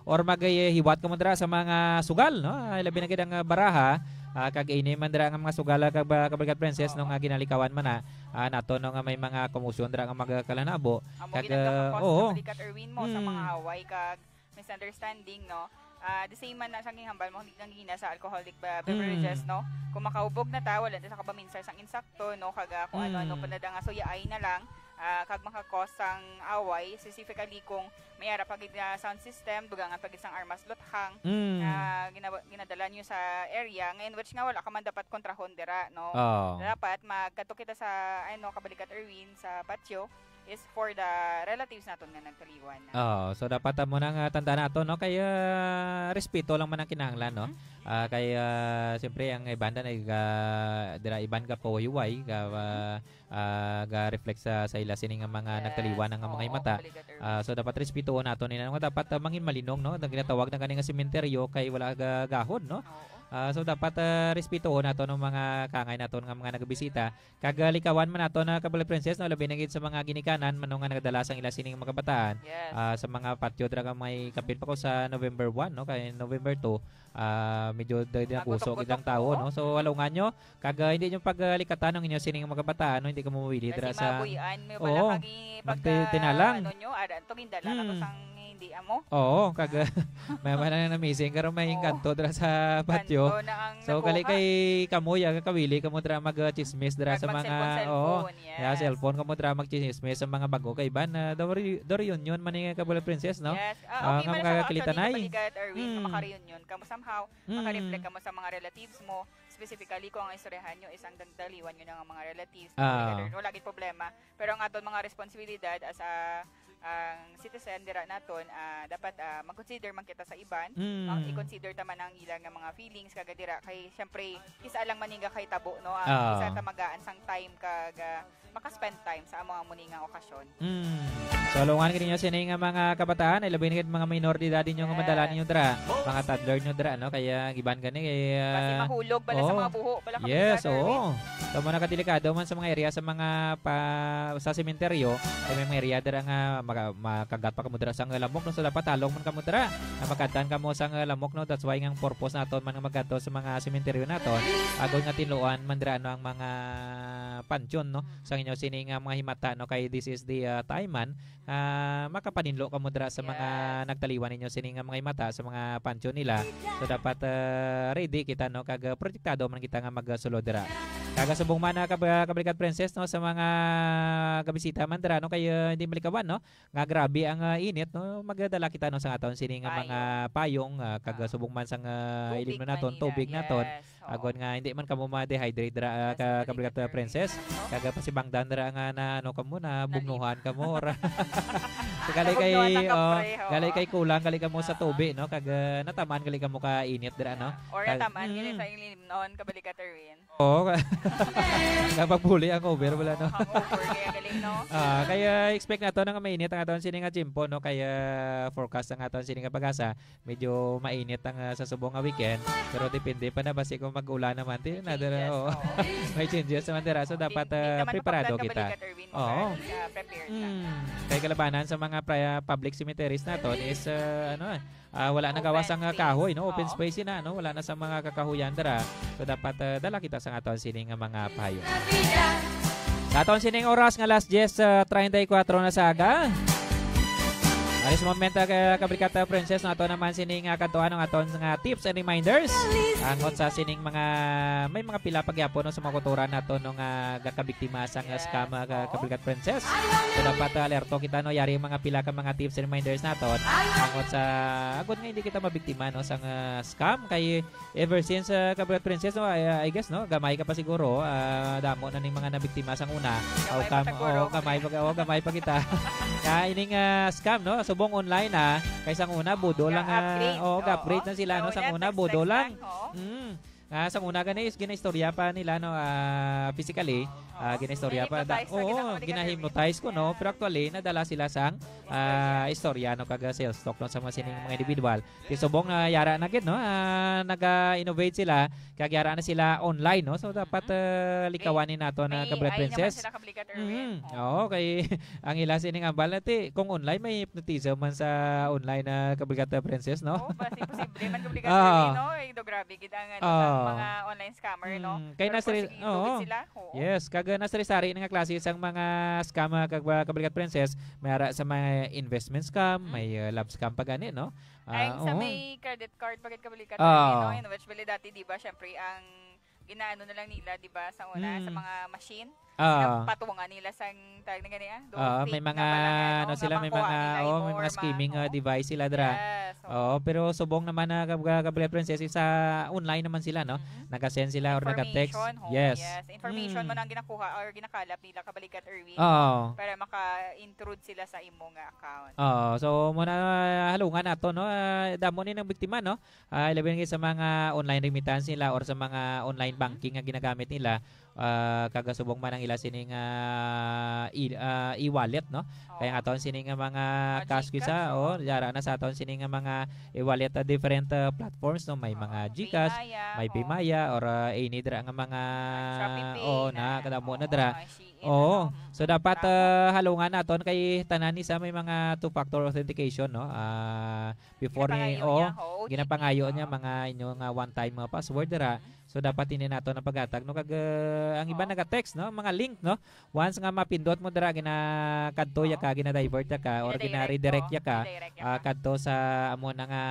or maghiwat kamo dira sa mga sugal, no? Ah, labi na gid ang, ah, baraha, ah, kag ini man dira nga mga sugal, ah, kag ba-, Kabalikat Princess, no, Oo. nga ginalikawan man na, ah, nato, no, nga may mga komosyon dira nga magkalanabo. Amo Kag, gid ang ah, gakakos oo. Kabalikat Erwin mo sa mga Mm. away kag misunderstanding, no? Ah, the same man na sang gihambal mo, hindi lang gina sa alcoholic ba-, beverages, Mm. no? Kung makahubog na ta, wala na sa kabaminsar sang insakto, no? Kag, ah, kung ano-ano Mm. pa na da nga suyaay na lang, ah, kag makakos sang away, specifically kung may ara pa gid nga sound system, dugangan pa gid sang armas luthang, Mm. ah, ginawa-, ginadala nyo sa area, nga in which nga wala ka man dapat kontrahon dira, no? Oo. Dapat magkadto kita sa, ano, Kabalikat Erwin, sa patio, is for the relatives naton nga nagtaliwan na. Oo, so dapat amo na nga tandaan nato, no? Kay, ah, respeto lang man ang kinahanglan, no? Mhm. Ah, kay, ah, siyempre, ang iban na nag, ah, dira iban ka pahuway, ka, Mhm. ah, ah, ga-reflect sa, sa ila sini nga mga Yes. nagtaliwan nga mga Oo, himata. Kabalikat Erwin. Ah, so dapat respetoon nato nila, no? Dapat, ah, mangin malinong, no? Ang ginatawag na gani nga sementeryo kay wala ga-, gahod, no? Oo. Ah, so dapat, ah, respetoon nato ng mga kangay naton nga mga nagbisita. Kag, ah, likawan man nato na, Kabalikat Princess, no, labi na gid sa mga ginikanan man, no, nga nagadala sang ila sining mga kabataan, Yes. ah, sa mga patio dira nga may kapin pa ko sa November one, no, kay November two, ah, medyo da-, da-, Magutok-gutok kuso gid ang tawo, po. no. So, halungan nyo, kag, ah, hindi nyo paglikatan ang inyo sining mga kabataan, no, hindi ka mawili Kasi dira sa mabuhian, may Oo, bala kagi magti-, pagka, tinalang. ano nyo, ada, to gindala na to Mm. sang hindi amo. Oo, kag, ah, may man na na-missing, karon may Oo. engkanto dira sa patio. Engkanto na ang So, kali nakuha. kay kamo, ya, kawili kamo dira mag, ah, chismis dira Kag sa mga, mag-cellphone, oo, cellphone, ya, yes. cellphone kamo dira magchismis sa mga bago kay iban, ah, daw re-, daw reunion man ni Kabalikat Princess, no? Yes. Ah, Ah, okay nga man sa mga mga actually, kalitanay. Kabalikat Erwin, nga Mm. maka-reunion kamo somehow, Mm. maka-reflect kamo sa mga relatives mo, specifically kung ang istoryahan nyo is ang dagdaliwan nyo na nga mga relatives, Ah. Kabalikat Erwin, wala gid problema. Pero ang aton mga responsibilidad as a, ang citizen dira naton, ah, dapat, ah, mag-consider man kita sa iban. Mm. Ang i-consider ta man ang ila nga mga feelings, kag dira kay, syempre, isa lang man nga kahitabo, no? Ang Ah. isa ta magaan sang time kag, ah, maka-spend time sa amo nga muni nga okasyon. Mm. So, halungan gid ninyo sini nga mga kabataan, ay labi na gid mga minor de edad ninyo nga madala Yes. ninyo dira, mga toddler nyo dira, no? Kay ang iban gani, kay, Kasi ah, mahulog bala sa oo. mga buho, bala ka Yes, delikado, oo. Erwin. So, mga kadelikado man sa mga area sa mga pa, sa sementeryo, kay may mga area dira nga maka-, makagat pa kamo dira sang lamok, no? So, dapat halong man kamo dira. Nga makatan kamo sang lamok, no? That's why nga ang purpose naton man nga magkadto sa mga sementeryo naton, agod nga tinluan man dira, no, ang mga pansyon, no? Sa inyo sini nga mga himata, no? Kay this is the, ah, time man, ah, makapaninlo kamo dira sa mga Yes. nagtaliwan ninyo sini nga mga himata sa mga pansyon nila. So, dapat, ah, ready kita, no? Kag, ah, protektado man kita nga magsulod dira. Kag subong man, ah, kab-, ah, Kabalikat Princess, no, sa mga gabisita man dira, no, kay, ah, hindi malikawan, no, nga grabe ang, ah, init, no, magdala kita, no, sa aton sini nga Payong. mga payong, ah, kag, ah, Ah. subong man sang, ah, Tubig ilimnon man naton, nila, tubig naton. yes. Oo. Agod nga hindi man kamo ma-dehydrate dira, ah, Yes, ka-, Kabalikat Kabalikat Princess. Erwin, no? Kag, ah, pasibangdan dira nga na, ano kamo, na Nalipay. bugnuhan kamo, or so, gali kay, Nabugnuhan ang oh, kapre, oo. gali kay kulang, gali kamo sa Oo. tubig, no? Kag, ah, natamaan gali kamo ka init dira, no? Or Kag, natamaan gali mm. sa ilimnon, Kabalikat Erwin. Oo. Kapag puli ang over, wala, no? Oo, hangover, kaya galing, no? Ah, kaya expect nato na nga mainit ang aton sini nga tiyempo, no? Kaya forecast ang aton sini nga PAGASA, medyo mainit ang, ah, sa subong nga weekend, pero depende pa na basi kung mag-ulan naman. Di May na dira, changes, oo. oo. May changes naman dira, so Oo, dapat, di, di ah, naman preparado mapagtan ka kita. balikat, Erwin, Oo. makarating ka, prepared ka. Mm. Kay kalabanan sa mga pri-, public cemeteries naton is, ah, ano, ah, wala na Open gawas ang, ah, space. kahoy, no? Open Oo. space na, no? Wala na sa mga kakahuyan dira. So dapat, ah, dala kita sa aton sini nga mga payo. Sa aton sining oras nga alas diyes, ah, treinta y cuatro na sa aga. Sa momento, ka-, Kabrigata Princess, no, ato naman sining, ah, kadtuan ang aton nga tips and reminders. Angot sa sining mga, may mga pila pa gyapon, no, sa mga kultura nato, no, nga gakabiktima sang, ah, scam, ah, ka-, Kabrigata Princess. So, dapat, ah, alerto kita, no, yari ang mga pila ka mga tips and reminders naton. Angot sa, agod nga hindi kita mabiktima, no, sang, ah, scam. Kay ever since, ah, Kabrigata Princess, no, I, I guess, no, gamay ka pa siguro, ah, damo na ning mga nabiktima sang una. Gamay pa ta, guro. Oh, gamay pa, oh, gamay pa kita. Kaya ining, ah, scam, no, subong online, ah, kay sang una, budo lang, ah, ga-upgrade. Oh, ga-upgrade na sila, no, sang una, budo lang. Oo. Mm. Ah, sang una gani is ginaistorya pa nila, no, ah, physically, ah, ginaistorya pa. Gina-hypnotize ka, oo, gina-hypnotize ko, no, pero actually nadala sila sang, ah, istorya, no, kag, ah, sales talk, no, sa mga sining mga individual. Ti subong na yara na gid, no, ah, naga-innovate sila, kag yara na sila online, no, so dapat, ah, likawan ni nato na, Kabrigata Princess. May A I naman sila, Kabrigata Erwin. Mm, oo, kay ang ila sining ambal na ti, kung online, may hypnotism man sa online na, Kabrigata Princess, no? Oo, posible man, Kabrigata Erwin, no? Ay, do, grabe gid ang, ano, sa mga online scammer, no? Mm, kay nasari-, oo. Pero porsigido gid sila, oo. Yes, kag, ah, nasari-sari na nga klase sang mga scam, ah, kag, ah, Kabrigata Princess, may ara sa mga investment scam, may, ah, love scam pa gani, no? Ay, sa may credit card pa gid, Kabrigata Erwin, no? In which, bali dati, di ba, syempre, ang ginaano na lang nila, di ba, sa una, sa mga machine. Ah. Patungan nila sang, tawag na gani, ah, do, fake na pala, ano, nga makuha nila, oh, may mga scheming, ah, device sila dira. Yes, oo. Oo, pero subong naman na, Kab-, Kab-, Kabrigata Princess, sa online naman sila, no? Mm-hmm. Naga-send sila or naga-text. Information, oh, yes. Yes. Information mo na ang ginakuha or ginakalap nila, Kabrigata Erwin, oo, para maka-intrude sila sa imo nga account. Oo. So, muna, halungan nato, no? Ah, damo ni nang biktima, no? Ah, ilabi na gid sa mga online remittance nila or sa mga online banking nga ginagamit nila, ah, kag subong man ang ila sini nga e-, ah, e-wallet, no? Kay ang aton sini nga mga cash, kisa, oh, yara na sa aton sini nga mga e-wallet, ah, different, ah, platforms, no? May mga GCash, may PayMaya, or, ah, any dira nga mga, oh, na kadamo na dira. Oo. So, dapat, ah, halungan naton kay tanan ni sa may mga two-factor authentication, no? Ah, before ni, ginapangayo niya, oh, ginapangayo niya mga inyo nga one-time, ah, password dira. Mm. So, dapat ini nato na paghatag, no? Kag, ah, ang iba naga-text, no? Mga link, no? Once nga mapindot mo dira, ginakadto ya ka, ginadivert ya ka, or ginaredirect ya ka, ah, kadto sa amo na nga,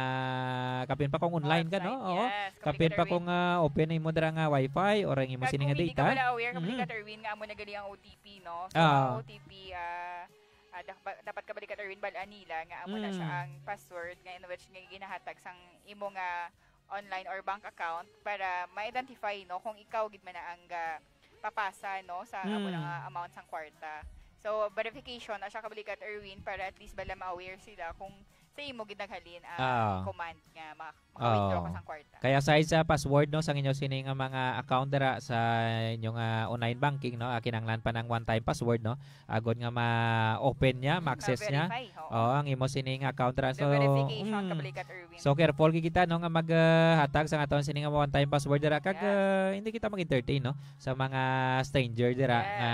kapin pa kung online ka, no? Oo. Kapin pa kung, ah, open imo dira nga wifi or ang imo sini nga data. Kag kung hindi ka pala aware, Kabrigata Erwin, nga amo na gali ang O T P, no? So, ang O T P, ah, ah, dak-, ba-, dapat, Kabrigata Erwin, bal-an nila nga amo na siya ang password nga in which nga ginahatag sang imo nga online or bank account para ma-identify, no, kung ikaw gid man na ang ga-, papasa, no, sa amo na nga amount sang kwarta. So, verification na siya, Kabrigata Erwin, para at least bala ma-aware sila kung sa imo gid naghalin ang command nga ma-, maka-withdraw ka sang kwarta. Kaya aside sa password, no, sang inyo sini nga mga account dira sa inyo nga online banking, no, ah, kinahanglan pa ng one-time password, no, agod nga ma-open niya, ma-access niya. Ma-verify, oo. Oo, ang imo sini nga account dira. So, verification, mm, Kabrigata Erwin. So, careful gid kita, no, nga mag, ah, hatag sa aton sini nga one-time password dira kag, ah, hindi kita mag-entertain, no, sa mga stranger dira nga,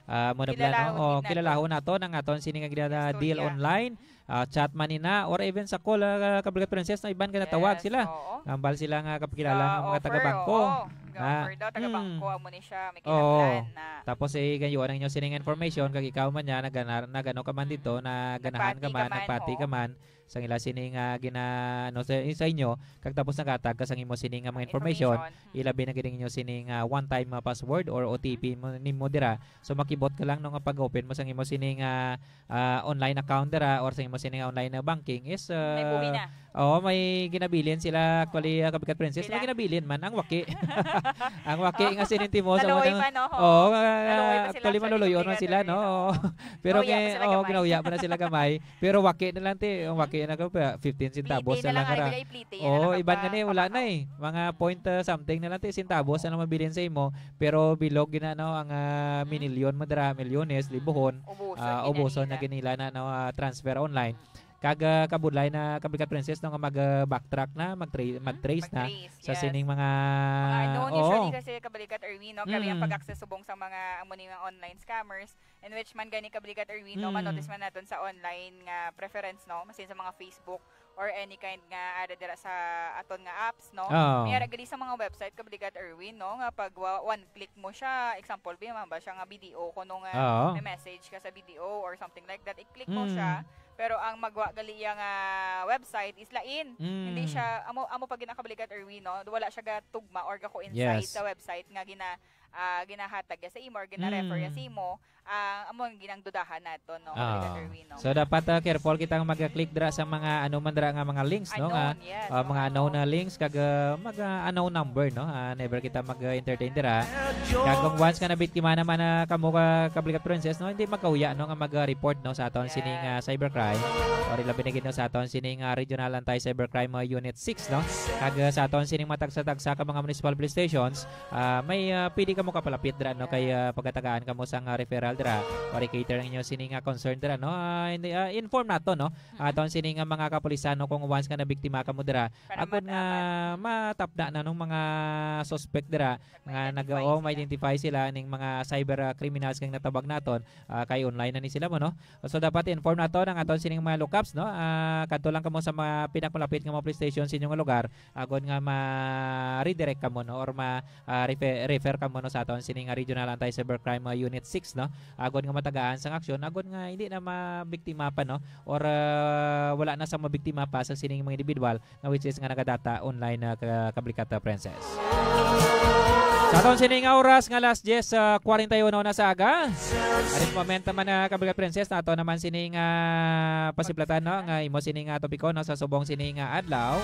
ah, mo na bala, no? O, kilalahon nato nang aton sini nga gina-deal online. Ah, chat man ina, or even sa call, ah, Kabrigata Princess, no, iban nga natawag sila. Yes, oo. Ambal sila nga kapakilala nga mga taga-bangko. Oo, ga-offer daw, taga-bangko, amo ni siya, may kinahanglan na. Tapos, eh, gayo ang inyo sining information, kag ikaw man niya, nagana-, nagano ka man dito, naganahan ka man, nagpati ka man, sang ila sini nga gina-, ano, sa, sa inyo, kag tapos naghatag ka sang imo sini nga mga information, ilabi na gid ang inyo sini nga one-time, ah, password or O T P mo, nimo dira. So, makibot ka lang, no, nga pag-open mo sang imo sini nga ah, online account dira or sa imo sini nga online na banking is, ah, may buhi na. Oo, may ginabilin sila, actually, ah, Kabrigata Princess. May ginabilin man. Ang waki. Ang waki nga sining ti mo sa mga, oo, actually, maluluyon man sila, no? Oo. Pero nga, oo, ginahuya pa na sila gamay. Pero waki na lang ti, ang waki na ka pa, fifteen centavos na lang ra. Oo, iban gani, wala na eh. Mga point, ah, something na lang ti, centavos na lang mabilin sa imo. Pero bilog gid na, no, ang, ah, minilyon mo dira, milyones, libohon, ubuson na gid nila na, no, ah, transfer online. Kag, ah, kabudlay na, Kabrigata Princess, no, nga mag, ah, backtrack na, mag-tra-, mag-trace na sa sining mga, mga unknown, usually kasi, Kabrigata Erwin, no, grabe ang pag-access subong sa mga amo ni nga online scammers, in which man gani, Kabrigata Erwin, no, manotice man naton sa online nga preference, no, masin sa mga Facebook, or any kind nga ara dira sa aton nga apps, no? Oo. May ara gali sa mga website, Kabrigata Erwin, no? Nga pag wa-, one click mo siya, example, bi, man ba siya nga B D O, kuno nga may message ka sa B D O or something like that, i-click mo siya, Pero ang magwa gali iya nga website is lain. Mm. Hindi siya, amo, amo pa gid ang kabalikat, Erwin, no? Wala siya gatugma or ga-coincide Yes. sa website nga gina-, ah, ginahatag niya sa imo or gina-refer niya Mm. sa imo. Ah, amo ang ginangdudahan nato, no? Ah. Kabalikat, Erwin, no? So, dapat, ah, careful kita nga mag-click dira sa mga ano man dira nga mga links, no? Nga, Unknown, yes, ah, mga oo. unknown na links kag, ah, mag, ah, unknown number, no? Ah, never kita mag-entertain dira. Kag kung once nga nabiktima naman na kamo ka, kabalikat, Princess, no? Hindi magkahuya, no, nga mag-report, no, sa aton Yes. sining, ah, cybercrime or ilabi na gid, no, sa aton sining, ah, Regional Anti-Cybercrime, ah, Unit six, no? Kag, ah, sa aton sining matagsa-tagsa ka mga municipal police stations, ah, may, ah, pwede kamo kapalapit dira, no, kay, ah, pagatagaan kamo sang, ah, referral dira or i-cater ang inyo sining, ah, concern dira, no? Ah, hindi, ah, inform nato, no? Ang aton sining, ah, mga kapulisan, no, kung once nga nabiktima kamo dira, Para agod nga matapad. matapda na nung mga suspect dira nga nag-, Ma-identify oh, sila. ma-identify sila ning mga cyber, ah, criminals nga natawag naton, ah, kay online na ni sila mo, no? So, dapat inform nato ang aton sining mga lookups, no? Ah, kadto lang kamo sa mga pinakamalapit nga mga police station sa inyong lugar, agod nga ma-redirect kamo, no? Or ma, ah, refer, refer kamo, no, sa aton sining, ah, Regional Anti-Cybercrime, ah, Unit six, no? Agod nga matagaan sang aksyon, agod nga hindi na mabiktima pa, no? Or, ah, wala na sa mabiktima pa sa sining mga individual nga which is nga nagadata online, ah, ka-, kabalikat, ah, Princess. Sa aton sini nga oras nga alas diyes, ah, kwarenta y uno na sa aga. At this moment naman, ah, kabalikat, Princess, nato naman sini nga pasiplatan, no, nga imo sini nga topiko, no, sa subong sini nga adlaw.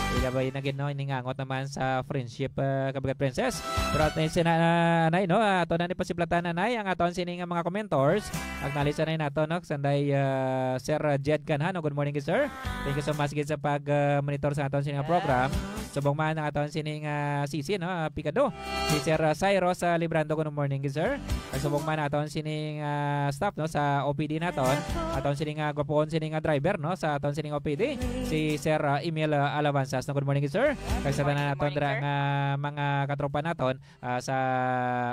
Ilabay na gid, no, iningangot naman sa friendship, ah, kabalikat, Princess. Pero at sina, ah, anay, no, ato na ni pasiplatan, anay, ang aton sini nga mga commentors. Acknowledge na nato, no? Sanday, ah, Sir, ah, Jed Canhano. Good morning, sir. Thank you so much gid sa pag, ah, monitor sa aton sining program. Subong man ang aton sining, ah, sisi, no? Ah, Picado. Si Sir, ah, Cyrus, ah, Librando. Good morning, sir. Kag subong man aton sining, ah, staff, no? Sa O P D naton. Aton sining, ah, gwapoon sining, ah, driver, no? Sa aton sining O P D. Si Sir, ah, Emil, ah, Alabanzas, no? Good morning, sir. Kag sa tanan naton dira nga mga katropa naton, ah, sa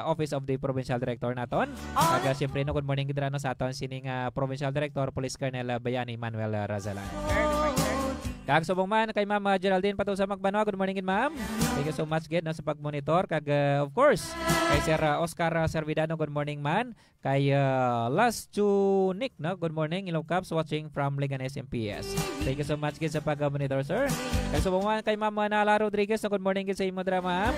Office of the Provincial Director naton. Kag, ah, siyempre, no, good morning gid ra, no, sa aton sining, ah, Provincial Director, Police Colonel, ah, Bayani Manuel, ah, Razalan. Sir, good morning, sir. Kag subong man kay Ma'am, ah, Geraldine Patusa Magbanwa, good morning gid, ma'am. Thank you so much gid, no, sa pagmonitor. Kag, ah, of course, kay Sir, ah, Oscar, ah, Servidano, good morning man. Kay, ah, Las Chunik, no? Good morning, Ilong Caps, watching from Leganes M P S. Thank you so much gid sa pag-monitor, sir. Kag subong man kay Ma'am Nala Rodriguez, no? Good morning gid sa imo dira, ma'am.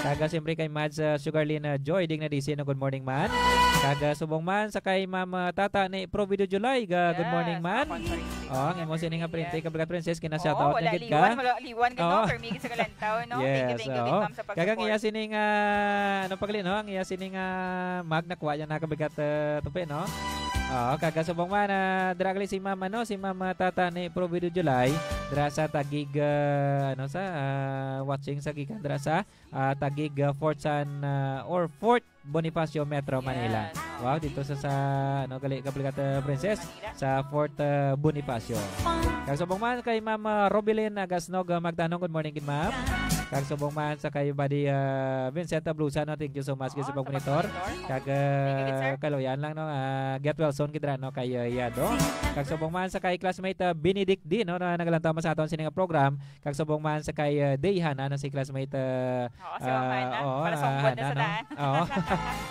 Kag, ah, siyempre kay Mads, ah, Sugarlin, ah, Joy Dignadisi, no? Good morning man. Kag, ah, subong man sa kay Ma'am, ah, Tata ni Provido July, ga, good morning man. Yes, ako, sir. Oh, ang imo sini nga printe, Yes. kabalikat, Princess, kina-shoutout Oo, na wala gid ka. liwan, wala liwan gid, no? Oo. Permi gid sa kalantaw, no? Thank you, Yes, thank you, oo. Big Ma'am, sa Kag ang pag-support. iya sini nga, ano pa gali, no? Ang iya sini nga mag nakuha niya na kabalikat, eh, tupi, no? Oo, kag subong man, ah, dira gali si Ma'am, ano, si Ma'am, ah, Tata ni Provido July, dira sa Taguig, ah, ano, sa, ah, watching sa gikan dira sa, ah, Taguig, ah, Fourth San, ah, or Fourth Bonifacio, Metro Manila. Yes. Wow, dito sa, sa, ano, gali, kabalikat, uh, Princess, Manila. Sa Fourth, uh, Bonifacio. Kag subong man kay Ma'am, uh, Robilin, uh, Gasnog, uh, Magtanong. Good morning gid, ma'am. Kag subong man sa kay Buddy, uh, Vincent Ablusa, no? Thank you so much gid sa Oo, sa pagmonitor. pagmonitor. Kag, uh, Thank you gid, sir. kaluyan lang, no? Uh, get well soon gid ra, no? Kay, uh, Yado. Kag subong man sa kay classmate, uh, Benedict D, no? Na nagalantaw man sa aton sini nga program. Kag subong man sa kay, uh, Day Hana, no? Si classmate, uh, Oo, si Ma'am Ah, Hana. oo, Para sa ah, umbon na Hana, sa no? daan. Oo.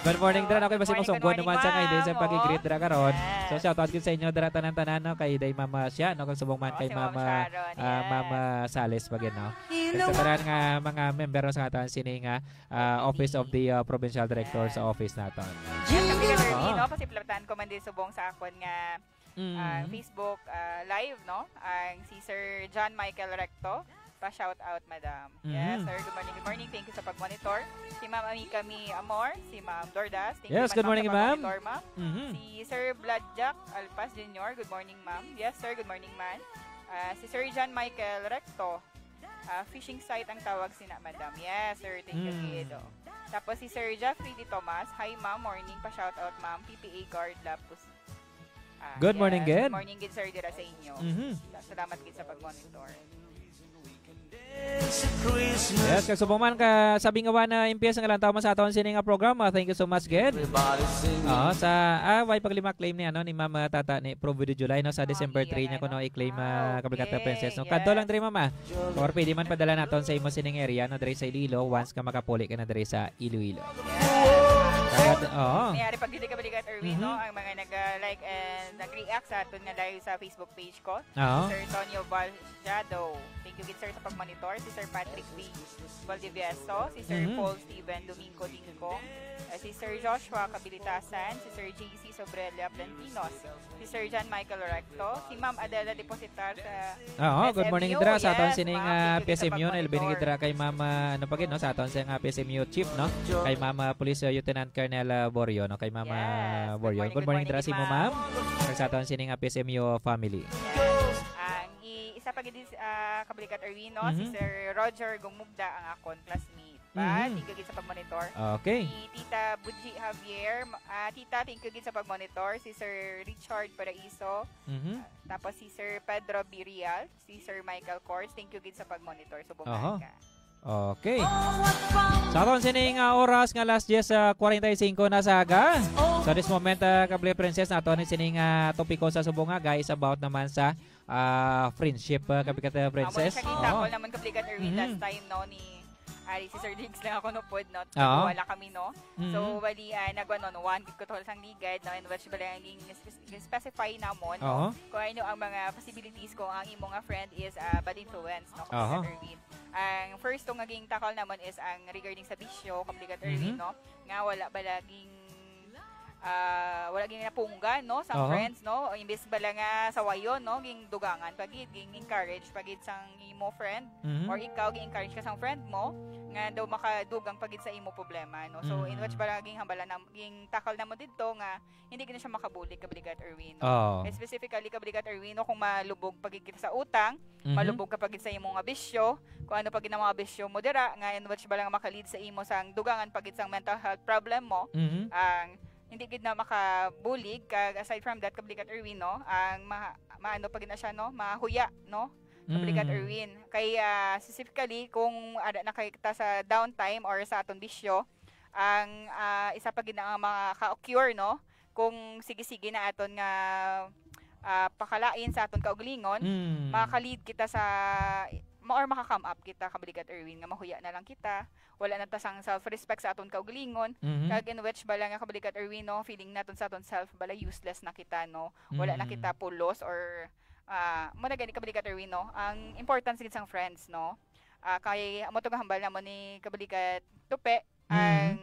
Good morning, Dra. Ako, Good basi morning, mo good sugod morning, naman sa kay Day sa ma'am. pag-greet, Dra, karon. Yes. So, shout out gid sa inyo, Dra, tanan-tanan, no? Kay Day, Ma'am, ah, siya, no? Kag subong man Oo, kay si Ma'am Ma'am, ah, Sharon, ah, Ma'am, yes. ah, Sales, bagay, no? Kag sa tanan nga mga member, no, sa aton sini nga, ah, Office of the, ah, Provincial Director sa Yes. office naton. Yes, kami ka Oo. Fernie, no? Pasiplatan ko man din subong sa akon nga Mm. ah, Facebook, ah, Live, no? Ang si Sir John Michael Recto. Pa-shout out, madam. Yes, Mm. sir. Good morning, good morning. Thank you sa pag-monitor. Si Ma'am Amica Mi Amor, si Ma'am Dordas. Thank you Yes, man, good ma'am, morning, sa ma'am. pag-monitor, ma'am. Mhm. Si Sir Blood Jack Alpas Junior, good morning, ma'am. Yes, sir. Good morning, man. Ah, si Sir John Michael Recto, ah, fishing site ang tawag sina, madam. Yes, sir. Thank you, Mm. Guido. Tapos si Sir Jeffrey D. Thomas, "Hi, ma'am. Morning. Pa-shout out, ma'am. P P A guard, Lapus." Ah, Good morning, yes. Good Ged. morning, gid, sir, dira sa inyo. Mhm. Sa-, salamat, gid, sa pag-monitor. Yes, kag subong man ka, sabi nga wala na M P S ang alantaw man sa aton sini nga programa. Thank you so much, Ged. Everybody singing. Oo, sa, ah, way paglima claim ni, ano, ni Ma'am, ah, Tata ni Provido July, no, sa Ah, December three niya kuno i-claim, ah, Ah, Kabrigata okay. Princess, no? Kadto Yes. lang diri, Mama. Or pwede man padala naton sa imo sining area, no, diri sa Iloilo, once ka makapuli ka na diri sa Iloilo. Yes. Kaya Oo. Mayari pa gid, Kabrigat Erwin, no? Mm-hmm. Ang mga nag, ah, like and nag-react sa aton nga live sa Facebook page ko. Oo. Si Sir Tonyo Valciado. Thank you gid, sir, sa pag-monitor. Si Sir Patrick V. Valdivieso, si Sir Mm-hmm. Paul Steven Domingo Dingco, eh, si Sir Joshua Kabilitasan, si Sir J C Sobrella Plantinos, si Sir John Michael Recto, si Ma'am Adela Depositar sa Oo, good morning, S M U. Dra, sa aton Yes, sining, ma'am. Ah, Thank you gid sa P S M U, na ilbin gid, pag-monitor. Dra, kay Ma'am, ah, ano pa gid, no, sa aton siyang, ah, P S M U chief, no, kay Ma'am, ah, Police, ah, Lieutenant Colonel, ah, Borio, no, kay Ma'am, ah, Yes, good Borio. Morning, Good good morning, morning, dra, gid, sa imo, ma'am. Ma'am. Kag sa aton sining, ah, P S M U family. Yes. Ang i-, isa pa gid, ah, Kabrigat Erwin, no, si Mhm. Sir Roger Gumugda, ang akon classmate. Pa, Mhm. Thank you gid sa pag-monitor. Okay. Si Tita Budji Javier, ma-, ah, Tita, thank you gid sa pag-monitor. Si Sir Richard Paraiso, Mhm. Ah, tapos si Sir Pedro Birial, si Sir Michael Kors, thank you gid sa pag-monitor. Subong Aha. Aga. Okay. Sa aton sining, ah, oras nga alas diyes, ah, kwarenta y cinco na sa aga. So, this moment, ah, Kabrigat Princess, nato ni sining, ah, topiko sa subong nga, guys, about naman sa, ah, friendship, ah, Kabrigat, ah, Amo na Princess. Siya, kita Oo. Ko naman, Kabrigat Erwin, Mhm. Last time, no, ni, ari, si Sir Diggs lang ako, no, pod, no? Oo. Wala kami, no? Mhm. So, bali, ah, nagwa, no, no, one gid ko to sang ligad, no, and which bala ang ging-, ging-specify namon, no, Oo. Kung ano ang mga possibilities kung ang imo nga friend is, ah, bad influence, no, Kabrigat Aha. Erwin. Ang first to nga ging-tackle namon is ang regarding sa bisyo, Kabrigat Erwin, Mhm. no, nga wala bala ging, ah, wala ging napunggan, no, sang Aha. Friends, no, o imbes bala nga sawayon, no, ging dugangan pa gid, ging encourage pa gid sang imo friend, Mhm. or ikaw, ging encourage ka sang friend mo, nga daw makadugang pa gid sa imo problema, no. So, in which Mhm. bala ging hambala nam-, ging tackle namon didto nga hindi gid na siya makabulig, Kabrigat Erwin, no? Oo. Specifically, Kabrigat Erwin, no, kung malubog pa gid kita sa utang, Mhm. malubog ka pa gid sa imo nga bisyo, kung ano pa gid ang mga bisyo mo dira, nga in which bala nga makalead sa imo sang dugangan pa gid sang mental health problem mo, Mhm. ang hindi gid na makabulig, kag aside from that, Kabrigat Erwin, no, ang ma-, maano pa gid na siya, no, mahuya, no, Kabrigat Mm. Erwin. Kay, ah, specifically, kung ada na kay ta sa downtime or sa aton bisyo, ang, ah, isa pa gid na ang makaka-occur, no, kung sige-sige na aton nga, ah, pakalain sa aton kaugalingon, Mm. makaka-lead kita sa, ma-, or maka-come up kita, Kabrigat Erwin, nga mahuya na lang kita, wala na ta sang self-respect sa aton kaugalingon, Mhm. kag in which bala nga, Kabrigat Erwin, no, feeling naton sa aton self, bala useless na kita, no, wala na Mm. kita pulos or, ah, mo na gani, Kabrigat Erwin, no, ang importance gid sang friends, no, ah, kay amo to nga hambal namon ni Kabrigat Tupe, Mm. ang,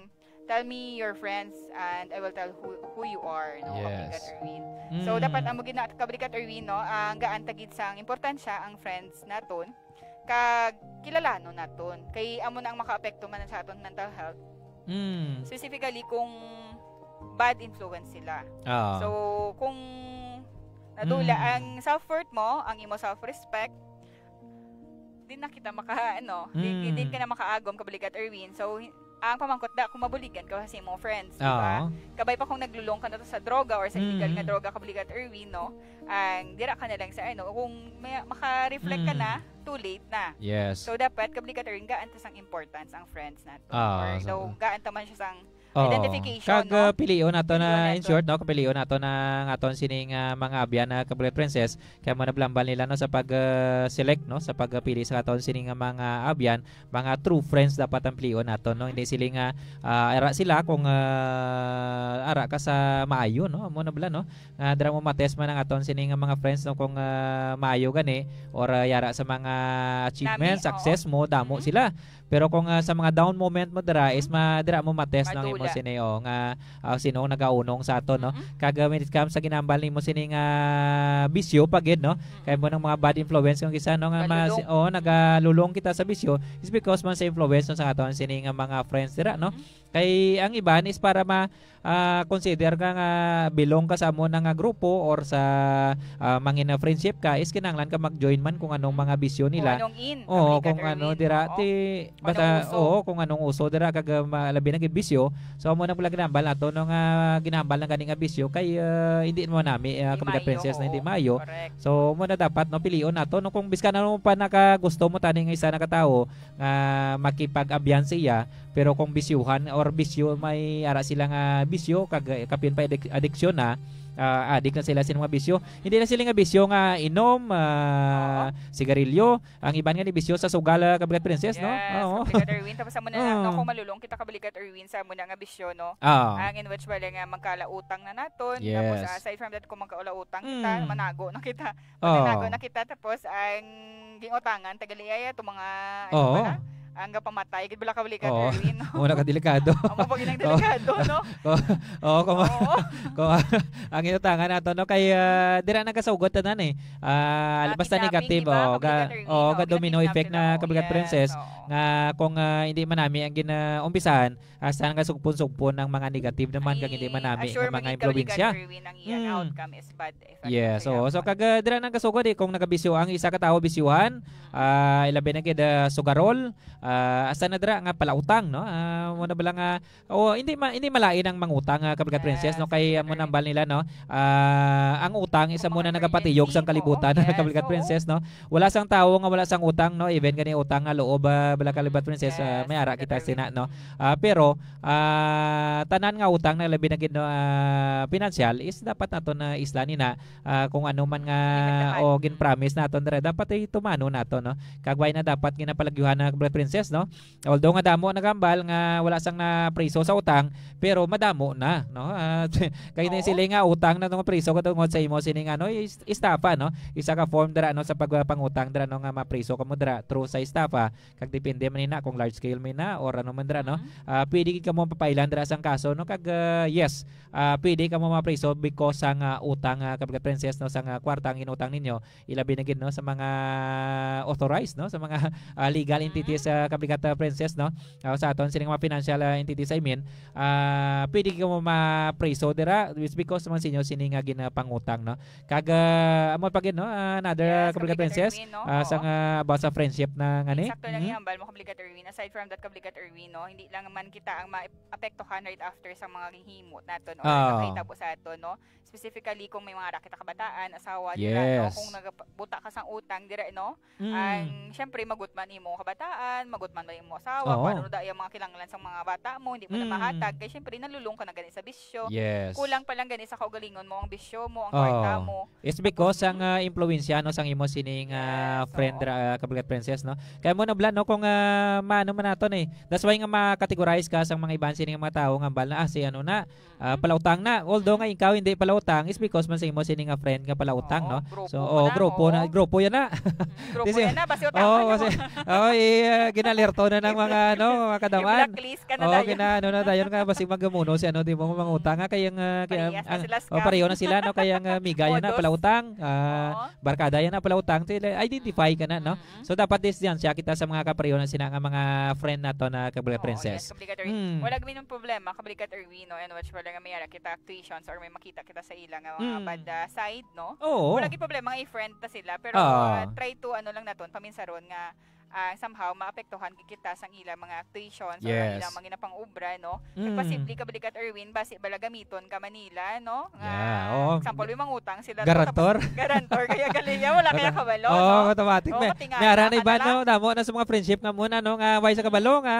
"Tell me your friends and I will tell who, who you are," no, Yes. Kabrigat Erwin. So, Mm. dapat amo gid na, Kabrigat Erwin, no, ang gaan ta gid sang importansya ang friends naton, kag kilalanon naton. Kay amo na ang makaapekto man sa aton mental health. Mm. Specifically kung bad influence sila. Ah. So, kung nadula Mm. ang self-worth mo, ang imo self-respect, di na kita maka-, ano, di, di, di ka na makaagom, Kabrigat Erwin. So, ang pamangkot da, kung mabuligan ka sa imong friends, di ba? Oo. Kabay pa kung naglulong ka na to sa droga or sa illegal nga Mm. droga, Kabrigat Erwin, no? Ang dira ka na lang sa, ano, kung may, maka-reflect ka Mm. na, too late na. Yes. So, dapat, Kabrigat Erwin, gaan ta sang importance ang friends nato. Ah, Or so daw, gaan ta man siya sang Oo. Identification, Kag, no? Ah, pilion nato na, Pilion in nato. Short, no, kapilion nato na ang aton sining, ah, mga abyan na Kabulit Princess, kay mo nablambal nila, no, sa pag, ah, select, no, sa pagpili sa aton sining, ah, mga abyan, mga true friends dapat ang pilion nato, no? Hindi sila nga, ah, ara sila kung, ah, ara ka sa maayo, no? Amo na bala, no? Nga dira mo matest man ang aton sining, ah, mga friends, no, kung, ah, maayo gani or, ah, yara sa mga achievement, Nami, oo. success mo, damo Mm. sila. Pero kung, ah, sa mga down moment mo dira, is Mm. ma-, dira mo matest ng imo Madula. sini, oh, nga, ah, sino ang nagaunong sa aton, no? Mm-mm. Kag, ah, when it comes sa ginambal nimo sini nga bisyo pa gid, no? Mm-mm. Kay mo ng mga bad influence kung kisa, no, nga ma-, Galulong. si-, oh, nagalulong kita sa bisyo is because man sa influence, no, sa aton sini nga mga friends dira, no? Mm-mm. Kay ang iban is para ma-, ah, consider ka nga belong ka sa amo na nga grupo or sa, ah, mangin na friendship ka, is kinahanglan ka mag-join man kung anong mga bisyo Kung nila. anong in, Oo, Kabrigat kung ano Erwin. dira, Oo. ti, Kung basta, anong uso. oo, kung anong uso dira, kag, ah, ma-, labi na gid bisyo. So, amo na pala ginambal nato, no, nga ginambal na gani nga bisyo, kay, ah, hindi mo nami, ah, Hindi Kabrigat Princess, na hindi maayo. maayo. Correct. So, mo na dapat, no, pilion nato, no, kung biskan ano pa nakagusto mo tani nga isa na katawo nga makipag-abyan sa iya, Pero kung bisyuhan or bisyo, may ara sila nga bisyo, kag, eh, kapin pa adik-, adiksyon na, ah, adik na sila sa mga bisyo. Hindi na sila nga bisyo nga inom, ah, Oo. sigarilyo. Ang iban nga ni bisyo sa sugal, ah, Kabrigat Princess, no? Yes, Oo. Kabrigat Erwin. Tapos amo na lang, no, Oo. kung malulong kita, Kabrigat Erwin, sa amo na nga bisyo, no? Oo. Ang in which wala nga magkalautang na naton. Tapos, Yes. ah, aside from that, kung magkaulautang kita, Mm. manago na kita. Oo. Mananago na kita, tapos ang ginutangan, tagali ay ato mga, ano Oo. pala? Ang gapamatay, gid bala, Kabrigat Oo. Erwin, no? Muna ka delikado. Amo pa ginang Oo. delikado, no? Oo, oo, kung, Oo. kung ang inutangan nato, no, kay, ah, dira nagkasugot tanan, eh. Ah, Ah, basta kidnapping, negative, di ba, oh, Kabrigat ga-, Erwin? oh, Oh, ga-domino ginakidnap effect nila, na, oh, Kabrigat yes, Princess, oo. nga kung, ah, hindi manami ang ginaumpisahan, ah, saan nga sugpon-sugpon ang mga negative naman kag hindi Ay, manami assure nga mo mga gid, Kabrigat impluwensya. Erwin, ang iyang Mm. outcome is bad effect Yes, sa so, so, yapon. kag, ah, dira nang kasugod, eh, kung nagabisyo ang isa ka tawo, bisyuhan, Mm. ah, ilabi na gid, ah, sugarol, ah, asa na dira nga palautang, no? Ah, mo na bala nga, o, hindi ma-, hindi malain ang mangutang, ah, Kabrigat Princess, no? Yes, Kay, ah, mo Kabrigat nambal nila, no? Ah, ang utang isa mo na Mga nagapatiyog sang currency, kalibutan, oo, yes, Kabrigat oo. Princess, no? Wala sang tawo nga wala sang utang, no? Even gani utang nga loob, ah, bala, Kabrigat Princess, ah, Yes, may ara Kabrigat kita Erwin. sina, no? Ah, pero, ah, tanan nga utang na labi na gid, no, ah, pinansyal is dapat nato na isla ni na, ah, kung ano man nga, Hindi man lahat. o, Mm. gin-promise naton dira, dapat ay tumano nato, no? Kag wala na dapat ginapalagyuhan na Kabrigat Princess, no? Although nga damo nagambal nga wala sang napriso sa utang, pero madamo na, no? Ah, kay na Oo. sila nga utang na nga priso katungod sa imo sining, ano, is-, estafa, no? Isa ka form dira, no, sa pagpangutang dira, no, nga mapriso kamo dira through sa estafa. Kag depende man ina kung large scale man ina or ano man dira, no? Mhm. Ah, pwede gid kamo mapapailan dira sang kaso, no? Kag, ah, yes, ah, pwede kamo mapriso because sang, ah, utang, ah, Kabrigat Princess, no, sang, ah, kwarta ang inutang ninyo, ilabi na gid, no, sa mga authorized, no, sa mga, ah, legal entities, Mhm. ah, Kabrigat, ah, Princess, no? Ah, sa aton sining mga financial, ah, entities, I mean, ah, pwede kamo mapriso dira, it's because man sa inyo sini nga ginapangutang, no? Kag, ah, amo pa gid, no? Ah, another Yes, Kabrigat Kabrigat Princess, Erwin, no? ah, Oo. sang, ah, about sa friendship na ngani. Insakto lang Mm. ihambal mo, Kabrigat Erwin. Aside from that, Kabrigat Erwin, no? Hindi lang man kita ang maapektuhan right after sa mga gihimo naton or Ah. nakahitabo sa aton, no? Specifically, kung may mga ara kita kabataan, asawa, dira, no? Yes. Kung nagabuta ka sang utang, dira, no? Mm. Ang, syempre, magutman imo kabataan, magutman man imo asawa, Oo. kung ano da iyang mga kinahanglan sang mga bata mo, hindi mo na Mm. mahatag. Kay, syempre, nalulong ka na gani sa bisyo. Yes. Kulang pa lang gani sa kaugalingon mo, ang bisyo mo, ang Oo. kwarta mo. It's because Tapos, ang, ah, impluwensya, no, sang imo sining, ah, Yes, friend oo. ra, ah, Kabrigat Princess, no? Kaya mo na bala, no, kung, ah, maano man naton, eh. That's why nga ma-categorize ka sang mga iban sining mga tawo nga bala, ah, si ano na, ah, Mm. palautang na. Although nga Mm. ikaw hindi palautang, it's because man sa imo sining nga friend nga palautang, Oo, no? grupo So, mo oh, na, grupo na, oo. grupo yan na. Mm, grupo Kasi, yan na, basi utang oo, ka na. kasi, oh, i-, ah, ginalerto na ng mga, ano, mga kadaman. I-blacklist ka na Oo, dayon. gina-, ano na dayon nga, basi magamuno si ano, di mo mangutang, ah, kaya nga, kaya, Parehas na ang, sila oh, scam. pareho na sila, no? Kaya nga, miga yan na, Modus. palautang, ah, Oo. barkada yan na, palautang, sila, identify ka na, no? Mm. So, dapat distansya kita sa mga kapareho na sila nga mga friend nato na Kabrigat Oo, Princess. yes, Kabrigat Erwin. Mm. Wala kami ng problema, Kabrigat Erwin, no? And which wala nga may ara kita tuitions or may makita kita sa ila nga mga Mm. bad, ah, side, no? Oo. Wala gyud problema nga i-friend ta sila, pero, Oo. ah, try to, ano lang naton, paminsaron nga, ah, somehow maapektuhan gid kita sang ila mga tuitions or ang Yes. ilang mga ginapang-obra, no? Mm. Nagpasible ka, Kabrigat Erwin, basi bala gamiton ka man nila, no? Nga, Yeah, oo. example, may mangutang sila to, Garantor? tapos garantor, kaya gali, ya, wala kaya Wala. kabalo, Oo, no? automatic. Oo, May, matingala may ara na ka na iba, lang. no? Damo na sa mga friendship nga muna, no? Nga, why sa kabalo nga,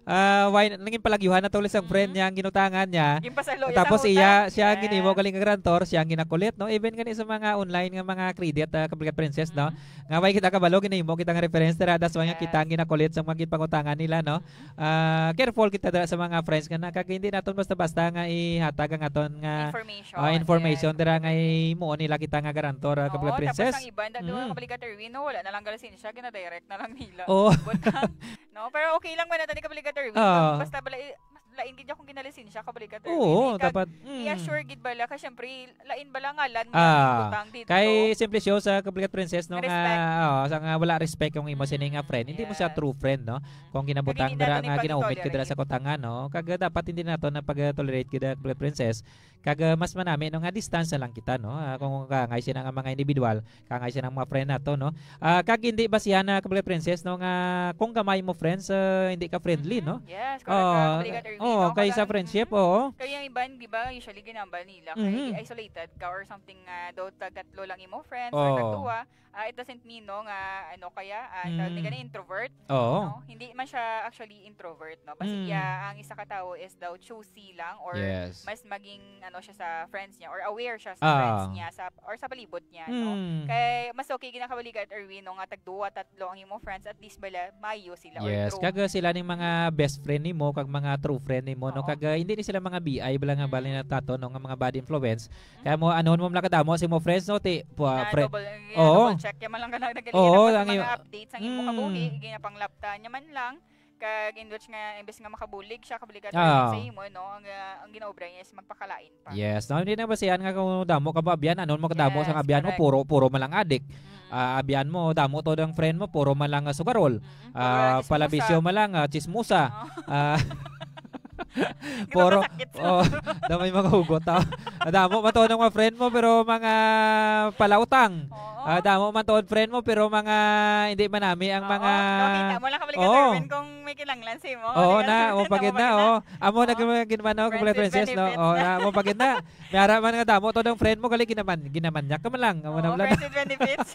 ah, why, nangin palagyuhan na tulis ang friend Mm. niya, ang ginutangan niya. Ginpasalo niya Tapos sa iya, utang. siya ang ginimo Yes. galing nga garantor, siya ang ginakulit, no? Even gani sa mga online nga mga credit, ah, Kabrigat Princess, no? Mm. Nga why kita kabalo, ginahimo kita nga reference dira, that's why nga kita Yes. ang ginakulit sa mga ginpangutangan nila, no? Ah, careful kita dira sa mga friends nga na, kag hindi naton basta-basta nga ihatag ang aton nga, Information, ah, information yes. dira nga himuon nila kita nga garantor, ah, Kabrigat Oo, tapos Princess. ang iba, da-, doon, Mm. Kabrigat Erwin, no, wala na lang galisensya, gina-direct na lang nila. Oo. Butang, no? Pero okay lang man natin, Kabrigat Erwin. Oo. Basta bala, i-, mas lain gid akong ginalisensya, Kabrigat Erwin. Oo, Eh, kag dapat, mm. i-assure gid bala, ka, syempre, lain bala ngalan mo Ah, ang butang dito. kay simple siya sa Kabrigat Princess, no, nga, Respect. oo, sa nga wala respect yung imo sini nga Mm, friend. Hindi mo siya yes. true friend, no? Kung Kag ginabutangan hindi dira nato nga ni ginaumit ka dira sa pag-tolerate. kutangan, no? Kag, ah, dapat hindi nato na pag-tolerate gid, ah, Kabrigat Princess. Kag, ah, mas manami, no, nga distance na lang kita, no? Ah, kung kaangay sina nga mga individual, kaangay sina nga mga friend nato, no? Ah, kag hindi basihan na, Kabrigat Princess, no, nga kung gamay mo friends, ah, hindi ka friendly, Mhm. no? Yes, correct ka, Oo, Kabrigat Erwin, oo, no? kay sa Kag friend relationship, oo. Kaya yung iban, di ba, usually ginambal nila. Kaya Mhm. isolated ka or something nga daw tag-tatlo lang imo friends or Oo. tagduwa. Ah, it doesn't mean, no, nga, ano kaya, ah, tawag ni Mm. gani, introvert, Oo. no? Hindi man siya actually introvort, no? Basi Mm. iya, ang isa ka tawo is daw choosy lang or Yes. mas maging, ano, siya sa friends niya or aware siya sa Ah. friends niya sa, or sa palibot niya, no? Mm. Kay mas okay ginakabalikan, Erwin, no, nga tagduwa, tatlo ang imo friends, at least bala, maayo sila or Yes, true. Kag, uh, sila ning mga best friend nimo, kag mga true friend nimo, no? Oo. Kag, uh, hindi ni sila mga B I, bala nga, bali Mm. na tato, no, nga mga bad influence. Mm. Kaya mo, ano mo lang kadamo sa imo friends, no? Ti, pwa-, Na fri-, double, yeah, oo. Double check. Kaya man lang ka na nag-, Oo, hirap sa ang mga iyo-, updates ang imo mm. kabuhi, ginapanglapta niya man lang. Kag in which nga, imbes nga makabulig siya, kabuligan Ah. sa imo, no? Ang, ah, ang ginaobra niya is magpakalain pa. Yes, no? Hindi na basihan nga kung damo ka ba, abyan, ano mo kadamo Yes, sa abyan mo, correct. puro, puro man lang adik. Mm. Ah, abyan mo, damo to ang friend mo, puro man lang, ah, sugarol. Mm-mm. Puro Ah, lang chismosa. Palabisyo man lang, ah, chismosa. Oo. Ah, Grabe puro, kasakit. Oh, damay mga hugot, ah. Damo man to ng mga friend mo, pero mga palautang. Oo. Ah, damo man to ang friend mo, pero mga hindi manami ang Oo, mga nakita mo lang kabalik Oo. Erwin kung may kinahanglan sa imo. Oo, Di na, na, o, pagid na, na. Oh. Amo na Oo. Ginawa, ginawa na, Friends with princess, no? Benefits Oh, na. Na, mo pagid na. May ara man nga damo to ng friend mo, gali ginaman-, ginamanyak ka man lang. Amo na Oo, lang. Friends with benefits.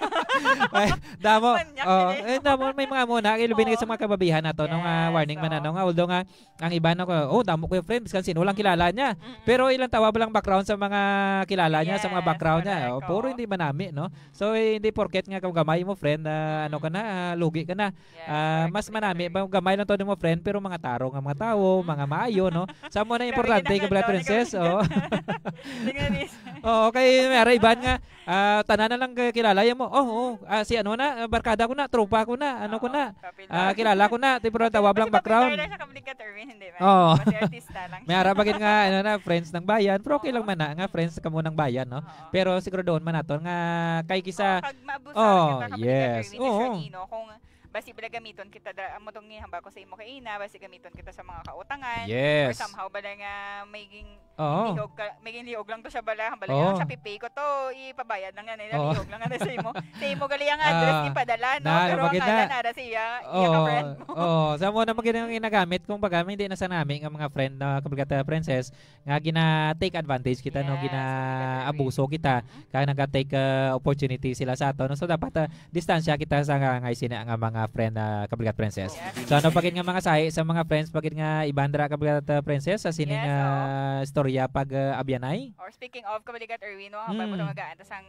Ay, damo. Manyak Oh, din eh. Eh, damo, may mga amo na, ilubin Oo. Sa mga kababihan nato, no, nga Yes, warning man, oo. Ano, nga, although nga, ang iba na ko, "Oh, damo ko yung friend, biskan sino lang kilala niya." Mm-mm. Pero ilang tawa ba lang background sa mga kilala niya, sa mga Yes, background niya? Correct, Oh, puro oo. Hindi manami, no? So, eh, hindi porket nga kung gamay mo, friend, na ano ka Mm. Na, ah, lugi ka na. Yes, ah, correct. Mas manami, ba, gamay lang to mo, friend, pero mga taro nga mga tao, Mm. Mga maayo, no? Sa mo na importante, Grabe ka, Black Princess, oh. Tingnan, miss. Oo, kay may ara iban nga, ah, tanan na lang kay kilala yan mo. Oh, oh, ah, si ano na, ah, barkada ko na, tropa ko na, ano ko Oo, na. Kapil Ah, lang. Kilala ko na, ti, pero Kapil, tawag lang kasi background. Kapil lang siya, kablikat Erwin, hindi man. Oo. Kasi artista lang siya. May ara bagay nga, ano na, friends ng bayan, pero okay lang Oo. Man na, nga friends ka mo ng bayan, no? Oo. Pero siguro doon man nato nga kay kisa Oo, kag maabusahan Oh, kita, kablikat yes. Erwin, Oo. Actually, no? Kung basi bala gamiton kita, da-, amo tong gihambal ko sa imo kaina, basi gamiton kita sa mga kautangan, Yes. Or somehow bala nga may ging-, Oo. Lihog ka, may ginlihog lang to siya bala, bala Oo. Nga siya pipay ko to, ipabayad lang nga nila, Oo. Lihog lang nga sa imo. Sa imo gali ang address Ah, ipadala, no? Na, Pero ang bagay na. Ngalan, ara sa iya, iya ka Oo. Friend mo. Oo. Sa mo na magiging ginagamit, kung baga, hindi na sa nami nga mga friend na kabrigata princess, nga gina-take advantage kita, no? Yes, gina-abuso kita, Mm-hmm. Kaya naga-take, ah, opportunity sila sa ato, no? So, dapat, ah, distansya kita sa nga, nga sina nga mga friend na kabrigat princess. Yes. So, ano pa gid nga mga sahi sa mga friends pa gid nga ibandra kabrigat, ah, princess sa sining, Yes, oo. Ah, istorya pag, ah, abyanay? Or speaking of kabrigat Erwin, no, hambal mo Mm. Tong magaan ta sang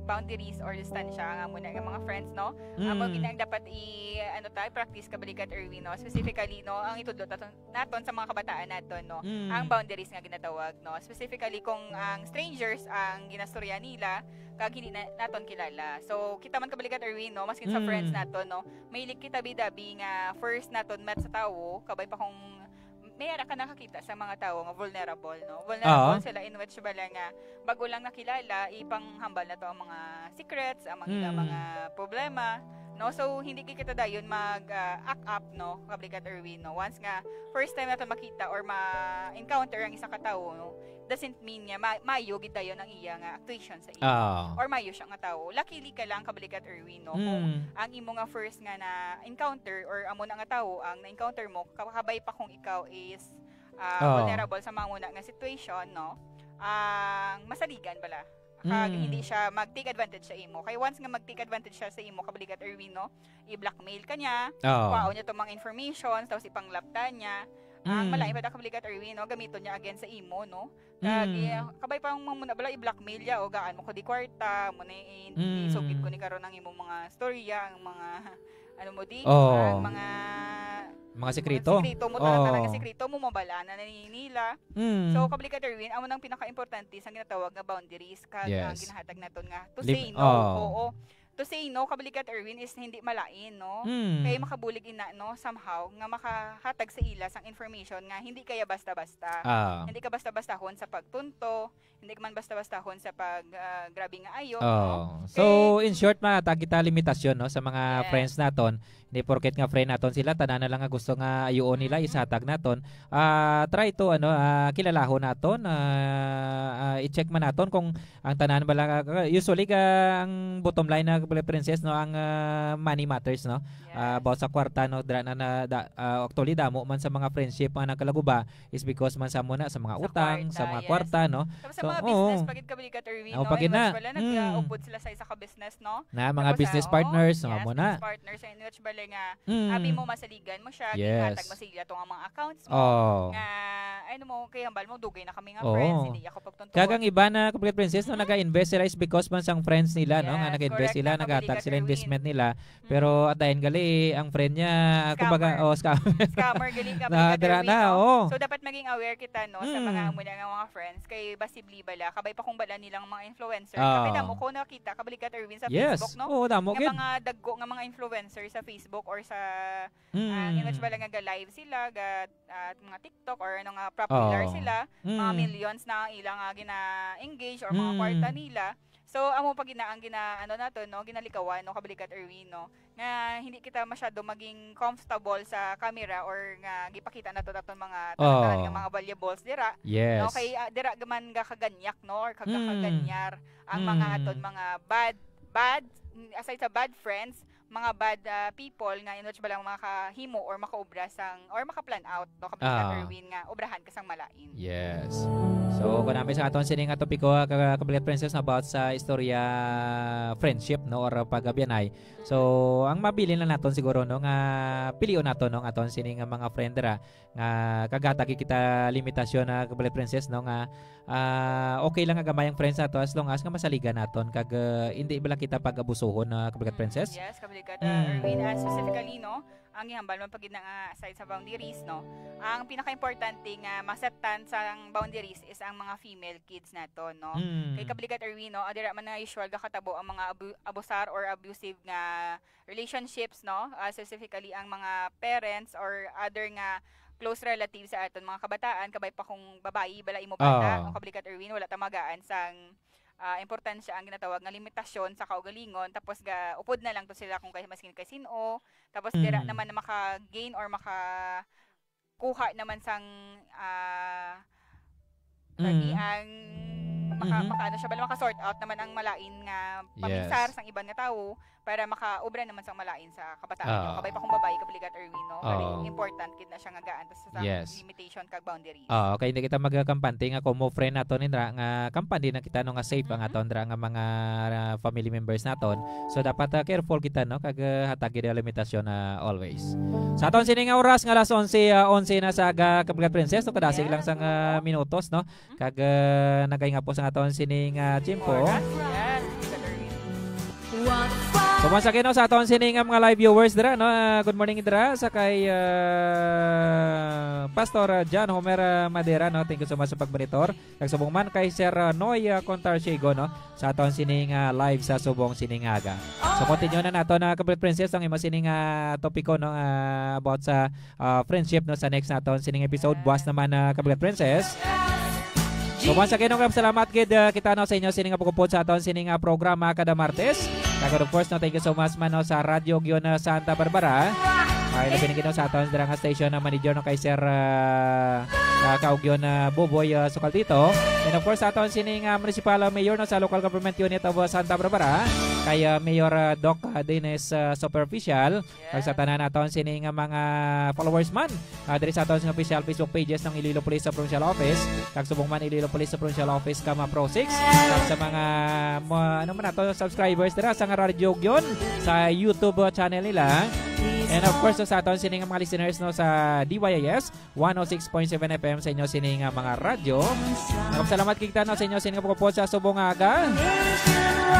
boundaries or distansya nga muna nga mga friends, no? Amo Mm. Gid ang dapat i, ano ta, practice kabrigat Erwin, no? Specifically, no, ang itudlo ta naton sa mga kabataan naton, no? Mm. Ang boundaries nga ginatawag, no? Specifically kung ang strangers ang ginastorya nila, kag hindi na, naton kilala. So, kita man kabaligyan, Erwin, no? Maskin sa Mm. Friends naton, no? Mahilig kita bidabi nga first naton met sa tawo, kabay pa kung may ara ka nakakita sa mga tawo nga vulnerable, no? Vulnerable Oo. Sila in which bala nga bago lang nakilala, ipanghambal na to ang mga secrets, ang mga, Mm. Mga problema, no? So, hindi gid kita dayon mag, ah, act up, no? Kablikat Erwin, no? Once nga first time nato makita or ma-encounter ang isa ka tawo, no? Doesn't mean nga ma-, maayo gid dayon ang iya nga actuation sa imo. Ah. Or maayo siya nga tawo. Luckily ka lang, kablikat Erwin, no? Kung Mm. Ang imo nga first nga na encounter or amo na nga tawo ang na-encounter mo, kabay pa kung ikaw is ah, Oo. Vulnerable sa mga muna nga situation, no? Ang masaligan bala. Kag Mm. Hindi siya mag-take advantage sa imo. Kay once nga mag-take advantage siya sa imo, kabligat Erwin, no? I-blackmail ka niya, Oo. Kuhaon niya tong mga information, tapos ipanglapta niya. Ang Mm. Malain pa da kabligat Erwin, no? Gamiton niya again sa imo, no? Kag Mm. I-, kabay pa ang mga muna bala, i-blackmail niya, o gaan mo ko di kwarta, mo na i-, Mm. Isugid ko ni karon ang imong mga storya, ang mga ano mo di? Oh. Ang mga, mga sikreto. Mga sikreto mo, oh. Tanan-tanan nga sikreto mo, mabala na ni nila. Mm. So, kablikat Erwin, amo nang pinaka-importante sa ginatawag nga boundaries kag Yes. Ang ginahatag naton nga to Lim-, say no. Oh. Oo. To say no, kablikat Erwin, is hindi malain, no? Mm. Kay makabulig ina, no, somehow, nga makahatag sa ila sang information nga hindi kaya basta-basta. Ah. Hindi ka basta-bastahon sa pagtunto, hindi ka man basta-bastahon sa pag, ah, grabe nga ayo, oh, no? So, kay in short, mga ta, kita limitasyon, no, sa mga Yes. Friends naton. Di porket nga friend naton sila, tanan na lang nga gusto nga ayuon nila, Mm. isatag naton. Ah, try to, ano, ah, kilalahon naton, ah, ah, i-check man naton kung ang tanan ba lang, ah, usually, ah, ang bottom line na, Princess, no, ang, ah, money matters, no? Ah, Yes. about sa kwarta, no, dra-, na, na, da-, ah, actually, damo man sa mga friendship nga nagkalaguba is because man sa muna, sa mga Sa utang, sa kwarta, mga yes. kwarta, no? Tapos sa So, mga oo. business, pagid kabilikat, Erwin, Oo, no? pagid In which na. wala, Mm. nag-upod sila sa isa ka business, no? Na mga Tapos, business ah, oo, partners, yes, mga muna. business partners, in which bala nga, Mm. abi mo, masaligan mo siya, Yes. gihatag mo sila itong mga accounts mo, Oh. nga, ano mo, kay hambal mo, dugay na kami nga Oo. friends, hindi ako pagtuntuon. Kag ang iba na, Kapikat Princess, no, Mm. nag-invest sila is because man sang friends nila, no, nga Yes, nag-invest correct, sila, ang naghatag Kapikat sila Erwin. investment nila. Mm. Pero at the end, gali, ang friend niya, Scammer. kumbaga, oh, scammer. Scammer, gali, Kapikat Na, dira Erwin, na, no? oh. So, dapat maging aware kita, no, sa mga Mm. amo na nga mga friends, kay basi bala, kabay pa kung bala nilang mga influencer. Ah. Kay damo ko nakita, Kapikat Erwin, sa Yes. Facebook, no? Oo, damo Nga gid. mga dagko nga mga influencer sa Facebook or sa, ah, Mm. in which bala nga ga-live sila, ga, ah, mga TikTok or ano nga popular Oo. sila, mga Mm. millions na ang ilang, ah, gina-engage or mga Mm. kwarta nila. So, amo pa gina-, ang gina-, ano nato, no, ginalikawan, no, Kapikat Erwin, no? Nga hindi kita masyado maging comfortable sa camera or nga gipakita nato aton mga Oo. tanan-tanan nga mga valuables dira, Yes. no? Kay, ah, dira man gakaganyak, no? Or Mm. kagakaganyar ang mga Mm. aton mga bad, bad, aside sa bad friends, mga bad, ah, people nga in which bala makahimo or makaobra sang, or maka-plan out, no? Kapikat Ah. Erwin, nga obrahan ka sang malain. Yes. So, kung namin sa aton sining nga topiko, ah, ka-, Kapikat Princess, about sa istorya friendship, no, or pagabyanay. So, ang mabilin lang naton siguro, no, nga pilion naton, no, ang aton sining nga mga friend dira nga kaghatagi kita limitasyon, na Kapikat Princess, no, nga, ah, okay lang nga gamay ang friends nato as long as nga masaligan naton kag, ah, hindi bala kita pag-abusuhon, na Kapikat Mm, Princess. yes, Kapikat, ah, Mm. Erwin, ah, specifically, no, ang gihambal man pagid na nga aside sa boundaries, no, ang pinaka-importante nga masetan sang boundaries is ang mga female kids nato, no? Mm. Kay Kapikat Erwin, no, adira man na usual gakatabo ang mga abu-, abusar or abusive nga relationships, no? Ah, specifically ang mga parents or other nga close relatives sa aton mga kabataan, kabay pa kung babayi bala imo bana, Ah. o Kapikat Erwin, wala ta magaan sang, ah, importansya ang ginatawag nga limitasyon sa kaugalingon, tapos ga-, upod na lang to sila kung kay, maskin kay sin-o, tapos dira Mm. naman na maka-gain or maka-, kuha naman sang, ah, Mm. lagi ang maka-, Mhm. maka-, ano siya, bala, maka-sort out naman ang malain nga paminsar Yes. sang iban nga tawo para makaobra naman sang malain sa kabataan niyo. Ah. Kabay pa kung babayi, Kapikat Erwin, no? Very Oo. important gid na siya nga gaan ta sa, sa Yes. limitation kag boundaries. Ah, okay, hindi kita magakampante nga kung mo friend nato ni dra nga kampante na kita, no, nga safe ang Mhm. aton dra nga mga, ah, family members naton. So, dapat, ah, careful kita, no, kag, ah, hatag gid ang limitasyon na always. Sa aton sini nga oras nga alas onse, ah, onse na sa aga, Kapikat Princess, no, kadasig Yes, lang sang, ah, oo. minutos, no? Mhm. Kag, ah, nagay nga po sa aton sini nga tiyempo. Oras. Yes, Kapikat Erwin. So, once again, no, sa aton sini nga mga live viewers dira, no, ah, good morning dira sa kay, ah, Pastor, ah, John Homer, ah, Madera, no? Thank you so much sa pagmonitor. Kag subong man kay Sir, ah, Noy, ah, Contarciego, no, sa aton sini nga live sa subong sini nga aga. So, continue na nato na, Kapikat Princess, ang imo sini nga topiko, no, ah, about sa, ah, friendship, no, sa next naton sining episode. Buwas naman, ah, Kapikat Princess. So, once again, no, salamat gid, ah, kita, no, sa inyo sini nga pagupod sa aton sini nga programa kada Martes. Kag of course, no, thank you so much man, no, sa Radyo Gion, ah, Santa Barbara. Ay, labi na gid, no, sa aton dira nga station na manager, no, kay Sir, ah, ah, Kaugyon, ah, Boboy, ah, Sukaldito. And of course, sa aton sini nga municipal, ah, mayor, no, sa local government unit of, ah, Santa Barbara, kay, ah, Mayor, ah, Doc, ah, Dennis, ah, Superficial. Kag sa tanan naton sini nga mga followers man, ah, diri sa aton sa official Facebook pages ng Iloilo Police sa Provincial Office, kag subong man Iloilo Police sa Provincial Office, kama Pro six, kag sa mga, ma-, ano man nato, subscribers dira sa nga Radyo Gyon sa YouTube, ah, channel nila. And of course, sa aton sini nga mga listeners, no, sa D Y I S, one oh six point seven F M sa inyo sini nga mga radyo. Nagpasalamat kita, no, sa inyo sini nga pagupod sa subong nga aga.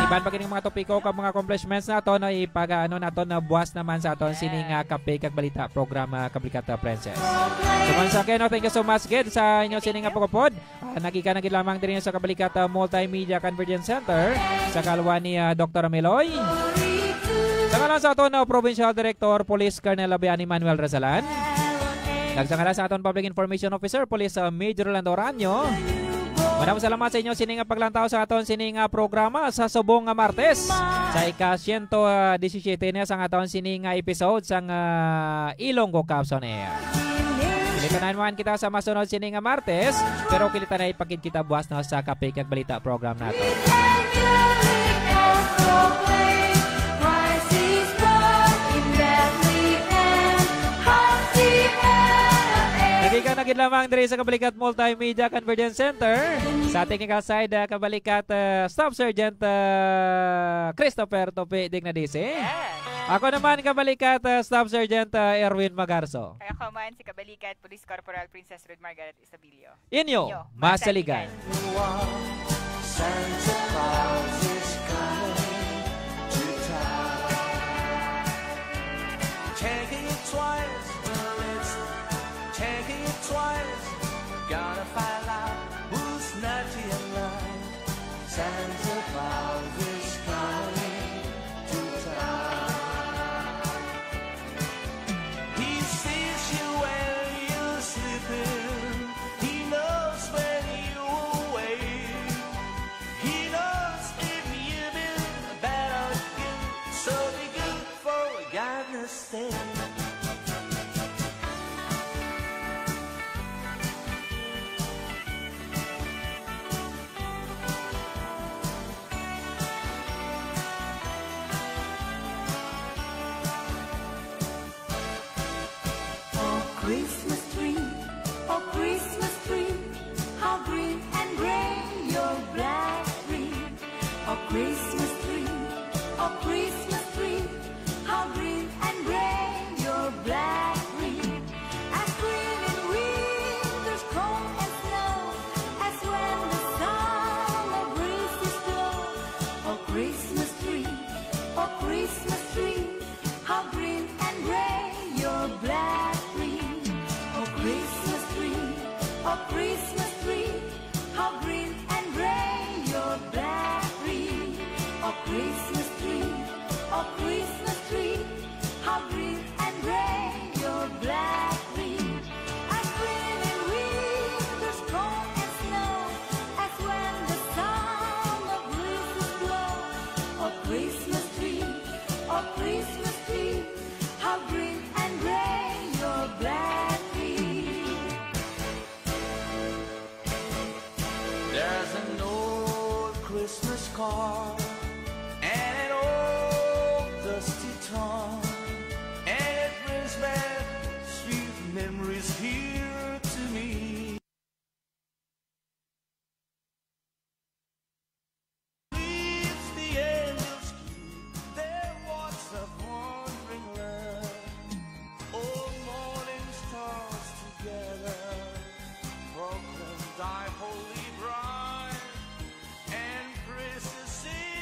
Iban pa kining mga topiko kag mga accomplishments nato, no, ipagaano nato na buwas naman sa aton sini nga Kape kag Balita programa, Kapikat Princess. So, once again, no, thank you so much gid sa inyo sini nga pagupod. Ah, nagika na gid lamang diri sa Kapikat, ah, Multimedia Convergence Center sa kalwa ni, ah, Doktor Meloy. Sa ngalan sa aton, ah, Provincial Director, Police Colonel Labiani Manuel Razalan. Kag sa ngalan sa aton Public Information Officer, Police, ah, Major Orlando Oranio. Maraming salamat sa inyo sini nga paglantaw sa aton sini nga programa sa subong nga Martes, sa ika siyento disisiyete niya sang aton sini nga episode sang, ah, Ilonggo Cups on Air. Kilitan naman kita sa masunod sini nga Martes, pero kilitan na ipakit kita buwas na sa Kape kag Balita program nato. Nagikan na gid lamang diri sa Kabalikat Multimedia Convergence Center. Sa technical side, ah, Kabalikat, ah, Staff Sergeant, ah, Christopher Tope Dignadisi. Yes. Ako naman, Kabalikat, ah, Staff Sergeant, ah, Erwin Magarso. Kaya ko man si Kabalikat Police Corporal Princess Ruth Margaret Estabilio. Inyo, inyo, masaligan. Masaligan. Santa Claus is coming to town. Checking it twice, well, it's checking it twice. Gotta find out who's naughty and nice. Santa Claus is coming to town. He sees you when you're sleeping. He knows when you're awake. He knows if you've been bad or good. So be good for goodness sake. Oh, Christmas tree, oh, Christmas tree, how green and gray your black tree. Oh, Christmas tree, oh, Christmas tree, how green and gray your black tree. As green in winter's cold and snow, as when the summer breezes blow. Oh, Christmas tree, oh, Christmas tree, how green and gray your black tree. Oh, Christmas tree, oh, Christmas tree, how green and gray your black tree. Oh, Christmas tree, oh, Christmas tree, how green and gray your black tree. As green in winter's cold and snow, as when the summer breezes blow. Oh, Christmas tree, oh, Christmas tree, how green and gray your black tree. There's an old Christmas card and an old dusty tongue, and it brings back sweet memories here to me. Leaves the angels keep their watch of wandering love. Old morning stars together proclaim thy holy bride, and praises sing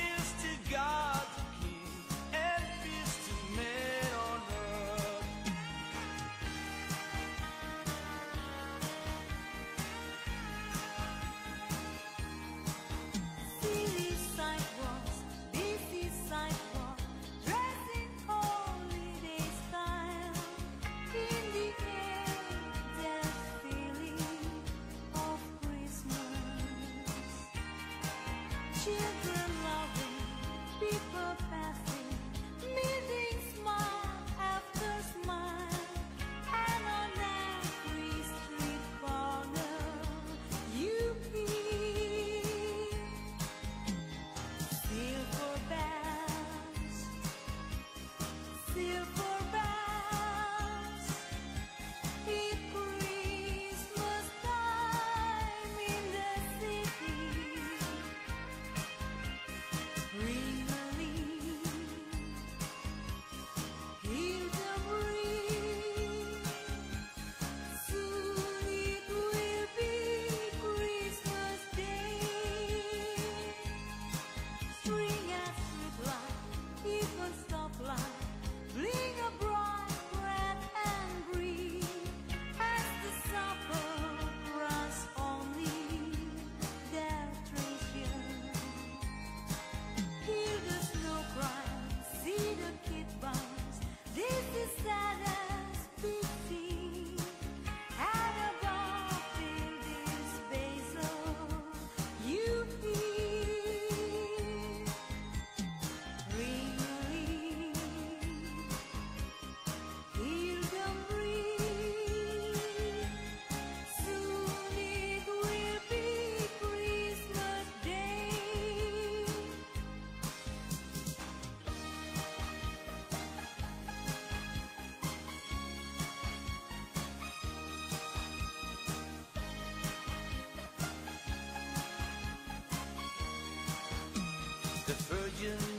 June